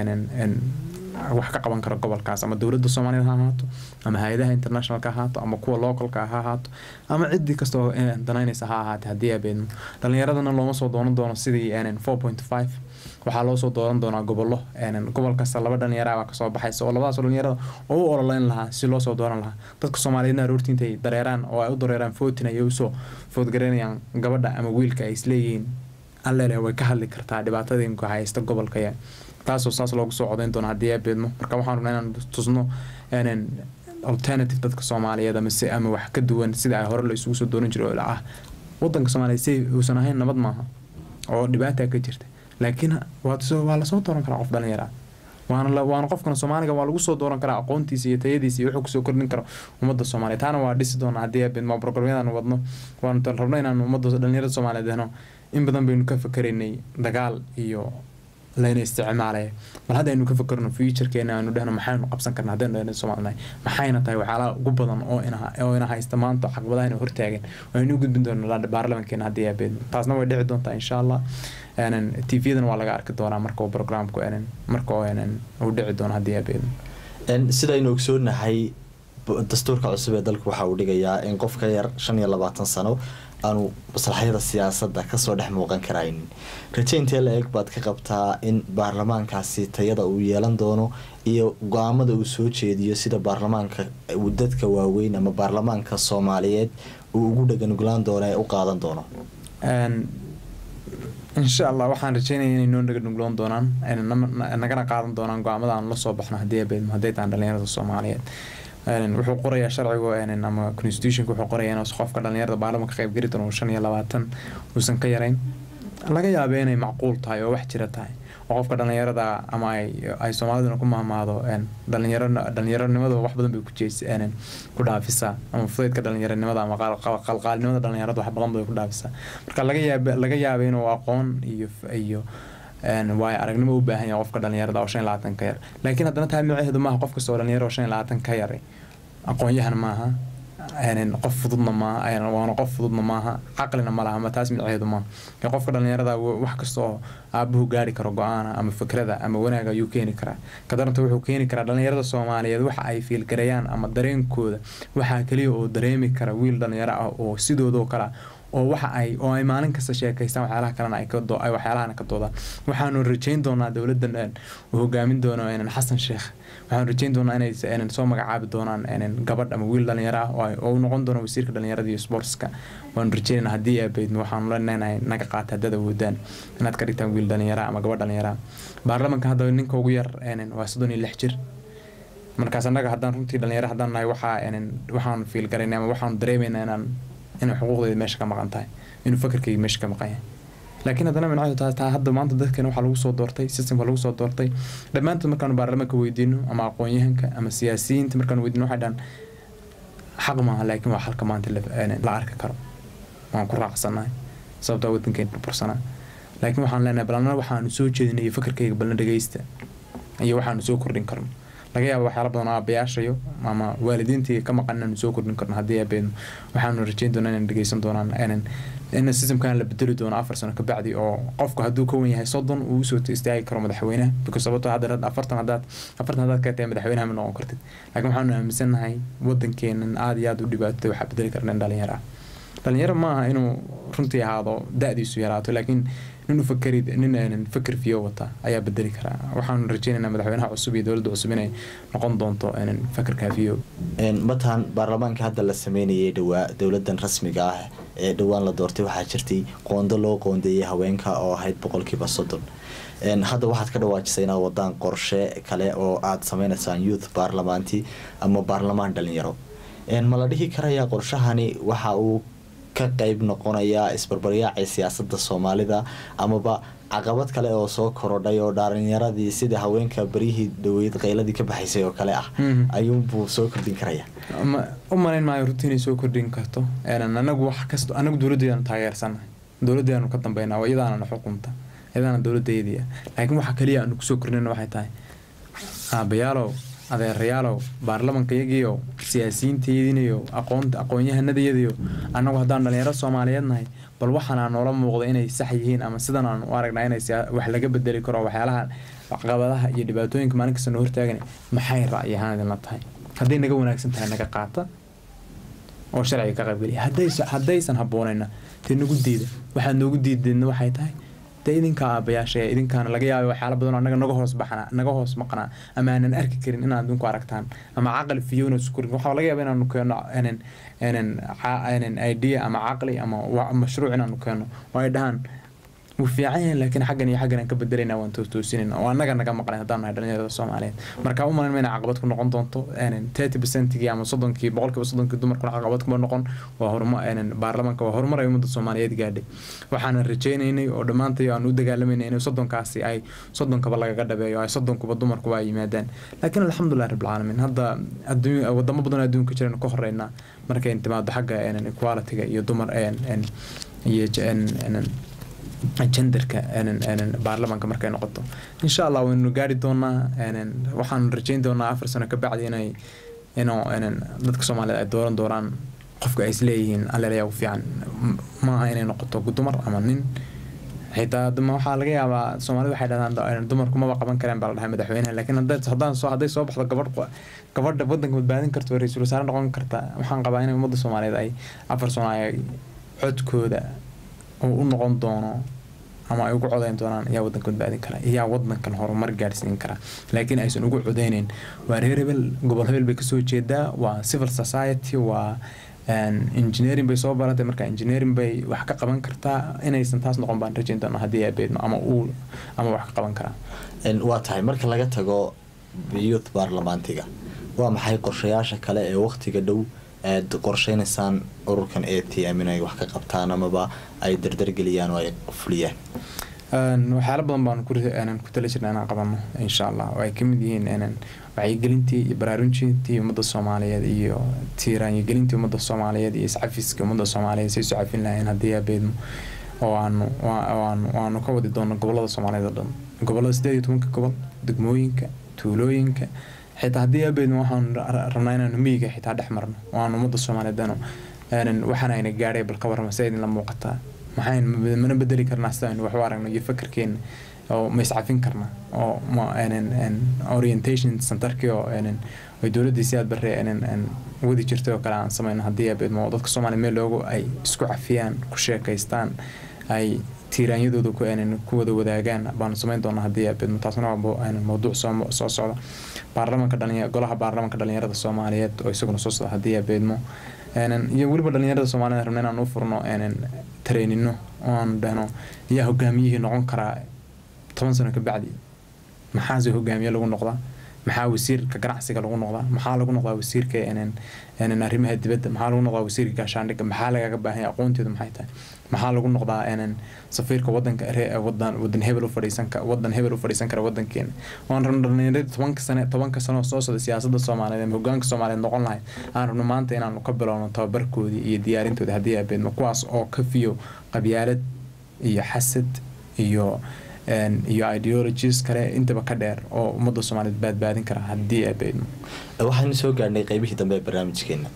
wax ka qaban kara gobolkaas, ama dowladda Soomaaliyeed ha ahaato ama hay-adaha international-ka ha ahaato ama kuwa local-ka ha ahaato ama ciddii kastoo danaynaysa ha ahaatee haddii ay beedmo. Dhalinyaradana looma soo doonan doono sidii 4.5. Waxaa loo soo dooran doonaa gobollo. Gobol kasta laba dhalinyara baa kasoo baxaysa oo labadaas dhalinyarada oo u ololeyn lahaa si loo soo dooran lahaa. Dadka Soomaaliyeedna aroortii intay dareeraan oo ay u dareeraan voting ayay usoo vote-gareynayaan gabadha ama wiilka ay isleeyihiin allele way ka hadli kartaa dhibaatadinka haysta gobolka, ya taasoo saas loogu soo codeyn doono haddii ay beedmo. Marka waxaan rabnaa inaan tusno alternative dadka Soomaaliyeed ama si ama wax ka duwan sida ay hore la isugu soo dooran jiray oo ah wadanka Soomaaliya si uusan ahayn nabad maaha oo dhibaata ka jirta, laakiin waa lasoo dooran karaa qof dhalinyara ah, waana qofkana Soomaaliga waa lagu soo dooran karaa aqoontiisa iyo tayadiisa iyo wuxuu kusoo kordhin karo ummadda Soomaaliya. Taana waa dhisi doonaa haddii ay beedmo. Programyadan wadno waanu rabno inaan ummadda dhalinyarada Soomaaliyeed heno. In badan baynu ka fakaraynay dagaal iyo layna isticmaalaya, bal hadda aynu ka fakarno future-keena, aanu dhehno maxaynu qabsan karnaa haddaynu dhalinyarada Soomaaliya, maxayna tahay waxyaalaha ugu badan oo ina haysta maanta, caqabadaha ina hortaagan oo aynu u gudbin doono baarlamankeena haddii ay beedmo. Taasna way dhici doontaa insha Allah. TV-yadana waa laga arki doonaa marka uu programku marka uu dhici doono haddii ay beedmo. Sidaynu ogsoonahay, dastuurka cusub ee dalku waxa uu dhigayaa in qof ka yar 25 sano aanu maslaxyada siyaasadda kasoo dhex muuqan karaynin. Raje intee la eg baad ka qabtaa in baarlamaankaasi tayada uu yeelan doono iyo go-aamada uu soo jeediyo sida baarlamaanka dadka waaweyn ama baarlamaanka Soomaaliyeed uu ugu dhaganuglaan doono ee u qaadan doono? Insha Allah waxaan rajeynaya inay noo dhaganugloon doonaan, nagana qaadan doonaan go-aamada aan la soo baxno haddii ay beedmo hadday tahan dhalinyarada Soomaaliyeed. Wuxuu qorayaa sharcigu ama constitution-ka wuxuu qorayaa in qofka dhalinyarada baarlamanka ka qaybgeli doono 25 uusan ka yarayn. Laga yaaba inay macquul tahay oo wax jira tahay oo qofka dhalinyarada ama ay Soomaaliduna ku mahmaado dhalinyaro dhalinyaronimadu wax badan bay ku jees ku dhaafisaa, ama fudaydka dhalinyaronimada ama qalqaalnimada dhalinyarada wax badan bay ku dhaafisaa. Marka laga yaaba inuu aqoon iyo Waayo aragnimo u baahan yahay qofka dhalinyarada oo 25 ka yar. Laakiin haddana taa micnaheedu maaha qof kasta oo dhalinyaro oo 25 ka yar aqoon-yahan maaha, qof fududna maaha, waana qof fududna maaha, caqlina ma laha. Ma taas micnaheedu maaha. Qofka dhalinyarada wax kasta oo aabuhu gaari karo go-aana ama fikrada ama wanaag ayuu keeni karaa. Kadaranta wuxuu keeni karaa dhalinyarada Soomaaliyeed waxa ay fiilgareeyaan ama dareenkooda waxaa kaliya oo dareemi kara wiil dhalinyaro ah oo sidoodoo kale oo waxa ay oo ay maalin kasta sheekaystaan, waxyaalaha kalena ay ka ay waxyaalahana ka doodaan. Waxaanu rajayn doonaa dowladdan uu hogaamin doono Xasan Sheekh, waxaanu rajayn doonaa inay soo magacaabi doonaan gabadh ama wiil dhalinyaro ah oo u noqon doono wasiirka dhalinyarada iyo sportska. Waanu rajaynaynaa haddii aabeydno, waxaanu leenahay naga qaata haddaad awoodaan inaad ka dhigtaan wiil dhalinyaro ama gabadh dhalinyaro ah. Baarlamanka hadda ninka ugu yar waa 36 jir. Markaas annaga haddaan runtii dhalinyaro haddaan nahay, waxaa waxaanu fiilgaraynay ama waxaanu dareemaynaa inay xuquuqdeeda meesha ka maqan tahay, inuu fakarkayga meesha ka maqan yahay. Laakiin haddana micnaheedu taa hadda maanta dadkan waxaa lagu soo doortay systemka lagu soo doortay dhammaantood. Markaanu baarlamaanka weydiino ama aqoon-yahanka ama siyaasiyiinta markaanu weydiino, waxay dhahan xaq maaha, laakiin waa xalka maanta la arki karo, waan ku raacsannahay sababtaa waddankeen burbursanaa. Laakiin waxaan leenahay bal annana waxaanu soo jeedinay fakarkayga balna dhegeysta iyo waxaanu soo kordhin karno. Laga yaaba waxyaala badan oo aabayaashayo ama waalidiintii ka maqan inaanu soo kordhin karno haddii aabeedno. Waxaanu rajayn doonaa inaan dhegeysan doonaan in systemkan la bedeli doono 4 sano kabacdi, oo qofku hadduu ka wen yahay 30 uu usoo istaagi karo madaxweynaha, because sababtoo hadda 40 haddaad 40 haddaad ka tahay madaxweynaha ma noqon kartid. Laakiin waxaanu aaminsannahay wadankeenan aada iyo aada u dhibaatay waxaa bedeli karna in dhalinyaro ah. Dhalinyaro maaha inuu runtii ahaado da-diisu yaraato, laakiin nin u fakerid, nin aanan fikir fiyo wata ayaa bedeli karaa. Waxaanu rajaynaynaa madaxweynaha cusub iyo dowladda cusub inay noqon doonto fikirkaa fiyo. Matan baarlamaanka hadda la sameynayay dhawaa dowladan rasmiga ah ee dhowaan la doortay, waxaa jirtay qoondo loo qoondeeyay haweenka oo ahayd 30%. Hadda waxaad ka dhawaajisay inaad wadaan qorshe kale oo aad sameynaysaan youth baarlamaanti ama baarlamaan dhalinyaro. Ma la dhihi karayaa qorshahani waxa uu ka qeyb noqonayaa isbarbaryaacii siyaasada Soomaalida amaba caqabad kale oo soo korodhay oo dhalinyaradii sida haweenka beryihii dhaweyd qayladii ka baxaysay oo kale ah ayuunbuu soo kordhin karaya? U malayn maayo runtii inay soo kordhin karto. Anagu wax kasto anagu dowladdeedaanu taageersanahay, dowladdeedaanu ka dambeynaa, oo iyadaanana xukunta, iyadaana dowladdeedii. Laakiin waxa kaliya aanu kusoo kordhinayna waxay tahay, aabayaalow, adeerayaalow, baarlamanka iyagiyo siyaasiyiinteedinayo, aqoonta aqoon-yahanadayadiyo, annagu haddaan dhalinyaro Soomaaliyeed nahay, bal waxaana noola muuqda inay sax yihiin ama sidan aan u aragnaa inay wax laga bedeli karo waxyaalaha caqabadaha iyo dhibaatooyinka maalin kasta noo hortaagan, maxay ra'yi ahaan idinla tahay? Hadday naga wanaagsan tahay, naga qaata oo sharciga ka qaybgeliya. Haddaysan habboonayna, dee nagu diida. Waxaad noogu diideedna waxay tahay dee idinka aabayaasha idinkaana laga yaabay waxyaala badan oo annaga naga hoos baxnaa, naga hoos maqnaa ama aanan arki karin inaad idinku aragtaan ama caqli fiyowna isku. Waxaa laga yaaba inaanu keeno idea ama caqli ama mashruuc inaanu keeno oo ay dhahaan wuu fiican yahay, laakiin xaggan iyo xaggan aan ka bedelayna, waan toostoosinayna oo annaga naga maqnayn haddaan nahay dhalinyarada Soomaaliyeed. Marka u malayn mayna caqabad ku noqon doonto 30%-gii ama 30-kii, 30%-kii dumarkuna caqabad kuma noqon. Waa horumar baarlamaanka, waa horumar ay ummadda Soomaaliyeed gaadhay. Waxaanan rajaynaynay oo dhammaantay aan u dagaalamayna inay 30-kaasi ay 30-kaba lagaga dhabeeyo, ay 30-kuba dumarkuba ay yimaadaan. Laakiin alxamdulilah rabbil caalamiin, hadda adduun wadamo badan oo adduunka jiraynu ka horeynaa markay timaado xagga equality-ga iyo dumar iyo genderka baarlamaanka markay noqoto. Insha Allah waynu gaari doonaa. Waxaanu rajayn doonaa 4 sano ka bacdi inay inuu dadka Soomaaliyeed ay dooran doonaan qofka ay isleeyihiin allelayaa ugu fiican. Maaha inay noqoto dumar ama nin xitaa. Waxaa laga yaabaa Soomaalida waxay dhahdaan dumarku maba qaban kareen baa la dhahay madaxweynaha, laakiin hadday soo baxdo gabadh gabadha waddanka badbaadin karta oo ra-iisul wasaare noqon karta, waxaan qabaa inay ummadda Soomaaliyeed ay 4 sano ay codkooda uu u noqon doono ama ay ugu codeyn doonaan yaa waddanka badbaadin kara, yaa waddankan horumar gaarsiin kara, laakiin aysan ugu codeyneyn waa reer hebel, gobol hebel bay kasoo jeedaa, waa civil society, waa engineering bay soo baratay, marka engineering bay wax ka qaban kartaa. Inaysan taas noqon baan rajayn doonaa haddii ay beedmo ama uu ama wax ka qaban karaa. Waa tahay, marka laga tago youth baarlamaantiga, waa maxay qorshayaasha kale ee waqtiga dhow aad qorsheynaysaan ururkan ATM inay wax ka qabtaan amaba ay dardargeliyaan oo ay fuliyaan? Waxyaalo badan baanu ku tali jirnaa inaan qabano insha Allah, oo ay kamid yihiin wacyigelintii iyo baraarujintii ummadda Soomaaliyeed iyo tiiraanyogelintii ummadda Soomaaliyeed iyo iscafiska ummadda Soomaaliyeed say isu cafin lahayn haddii aabeedmo. Oo aanu aanu aanu ka wadi doono gobolada Soomaaliyeed oo dhan, gobolada 18-ka gobol, degmooyinka, tuulooyinka. Xitaa haddii abeedna waxaanu rabnaa inaanu miyiga xitaa dhex marno oo aanu ummadda Soomaaliyeed aanu waxaan ayna gaadhay bal ka warrama, si idinla muuqataa, maxayn mana bedeli karnaa sida aynu wax u aragno iyo fakarkeena, oo ma iscafin karnaa, oo ma orientation centerkii oo ay dowladdii Siyaad Barre wadi jirtay oo kale aan samayno haddii abeedmo, oo dadka Soomaaliya meel loogu ay isku cafiyaan, ku sheekaystaan, ay tiiraanyadooda ku wada wadaagaan baanu samayn doonaa haddii abeedmo. Taasna waa mawduuc soo socda. Baarlamanka dhalinya, golaha baarlamanka dhalinyarada Soomaaliyeed oo isaguna soo socda haddii abeedmo, iyo weliba dhalinyarada Soomaaliyed rabna inaan u furno trainino oo aanu dhahno yaa hogaamiyihii noqon karaa 10 sano ka bacdi, maxaase hogaamiye lagu noqdaa, maxaa wasiirka ganacsiga lagu noqdaa, maxaa lagu noqdaa wasiirka arrimaha dibadda, maxaa lagu noqdaa wasiirka gaashaandhigga, maxaa lagaga baahan yahay, aqoonteedu maxay tahay, maxaa lagu noqdaa safiirka wadanka wadan hebel u fadhiisan wadan hebel u fadhiisan kara wadankeena. Waan rabno dhalinyarada 10-ka sane, 10-ka sano soo socda siyaasadda Soomaaliyeed ama hogaanka Soomaaliyeed noqon lahayd, aan rabno maanta inaanu ka bilowno tababarkoodii iyo diyaarintoodii haddii abeedmo, kuwaas oo ka fiyo qabyaalad iyo xasad iyo ideologies kale intaba ka dheer oo ummadda Soomaaliyeed baadbaadin kara haddii abeedmo. Waxaynu soo gaadhnay qeybihii dambe ee barnaamijkeena.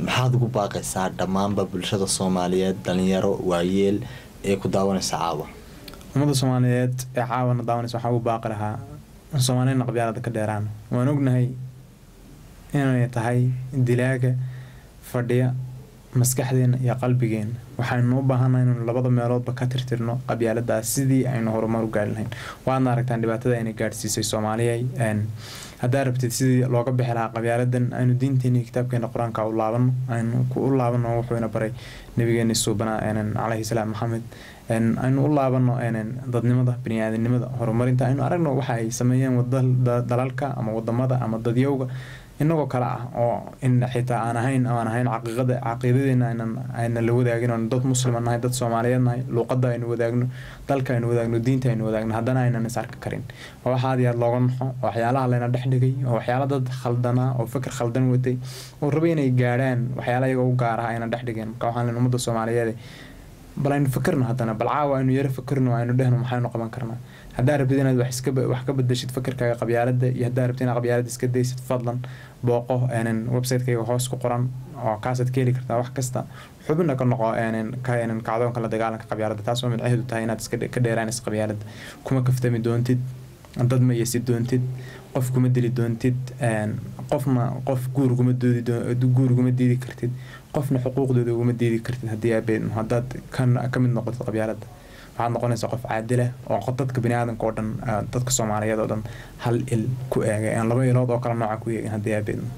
Maxaad ugu baaqaysaa dhammaanba bulshada Soomaaliyeed, dhalinyaro, waayeel ee ku daawanaysa caawa? Ummadda Soomaaliyeed ee caawana daawanaysa waxaa ugu baaqi lahaa Soomaaliyana qabyaalada ka dheeraan. Waan ognahay inay tahay dilaaga fadhiya maskaxdeena iyo qalbigeena. Waxaynu u baahannahay inaynu labada meeloodba ka tirtirno qabyaaladaas sidii aynu horumar u gaari lahayn. Waadna aragtaan dhibaatada ayna gaadhsiisay Soomaaliyay. Haddaa rabtid sidii looga bixi lahaa qabyaaladan, aynu diinteena iyo kitaabkeena Qur-aanka u laabano, aynu u laabano wuxuuna baray nabigeena suubanaa calayhi salaam Maxamed, aynu u laabano dadnimada, biniaadanimada, horumarinta. Aynu aragno waxa ay sameeyeen dalalka ama wadamada ama dadyowga inagoo kale ah oo in xitaa aan ahayn caqiiqada, caqiidadeena aynan la wadaagin, oon dad muslima nahay, dad Soomaaliyeed nahay, luuqadda aynu wadaagno, dalka aynu wadaagno, diinta aynu wadaagno, haddana aynan is arki karin. Waa wax aad iyo aad looga naxo, oo waxyaalaha layna dhex dhigay, oo waxyaala dad khaldanaa oo fikir khaldan watay oo rabay inay gaadhaan waxyaala iyaga u gaar ah ayna dhex dhigeen. Marka waxaan leenahay ummadda Soomaaliyeed, bal aynu fikirno haddana, bal caawa aynu yaro fikirno, aynu dhehno maxaynu qaban karnaa. Haddaa rabtid inaad wax ka bedeshid fikirkaaga qabyaaladda iyo haddaa rabtid inaad qabyaaladda iska daysid, fadlan booqo website-kayga hoos ku qoran oo kaasaad ka heli kartaa wax kasta. Xubina ka noqo kacdoonka la dagaalanka qabyaaladda, taas oo micnaheedu tahay inaad iska ka dheeraanaysa qabyaaladda. Kuma kaftami doontid, dad ma yesi doontid, qof kuma dili doontid, qofna qof guur uguma diidi kartid, qofna xuquuqdooda uguma diidi kartid haddii aabeed. Haddaad ka mid noqotid qabyaaladda, waxaad noqonaysaa qof caadila oo dadka biniaadanka oo dhan, dadka Soomaaliyeed oo dhan hal il ku eegay, aan laba ilood oo kala nooca ku eegin haddii aabeedno.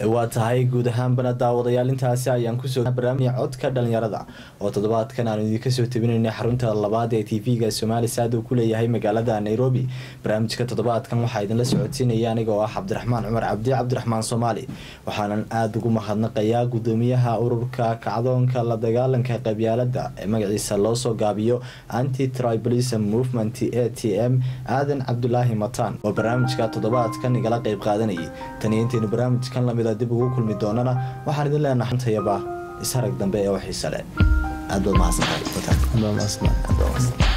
Waa tahay. Guud ahaanbana daawadayaal, intaasi ayaan kusoo barnaamij Codka Dhalinyarada oo toddobaadkan aanu idinka soo tabinaynay xarunta labaad ee TV-ga Soomaali Saad uu ku leeyahay magaalada Nairobi. Barnaamijka toddobaadkan waxaa idinla socodsiinaya aniga oo ah Cabdiraxmaan Cumar Cabdi, Cabdiraxmaan Soomaali. Waxaanan aada ugu mahadnaqayaa gudoomiyaha ururka kacdoonka la dagaalanka qabyaalada ee magaciisa loo soo gaabiyo Anti Tribalism Movement, ATM, Aadan Cabdulaahi Mataan oo barnaamijka toddobaadkan igala qeyb qaadanayay. Taniyo intaynu barnaamijkan lamida dib ugu kulmi doonana, waxaan idin leenahay tayaba isharag dambe ee xiise leh. Aad baad mahadsantahay.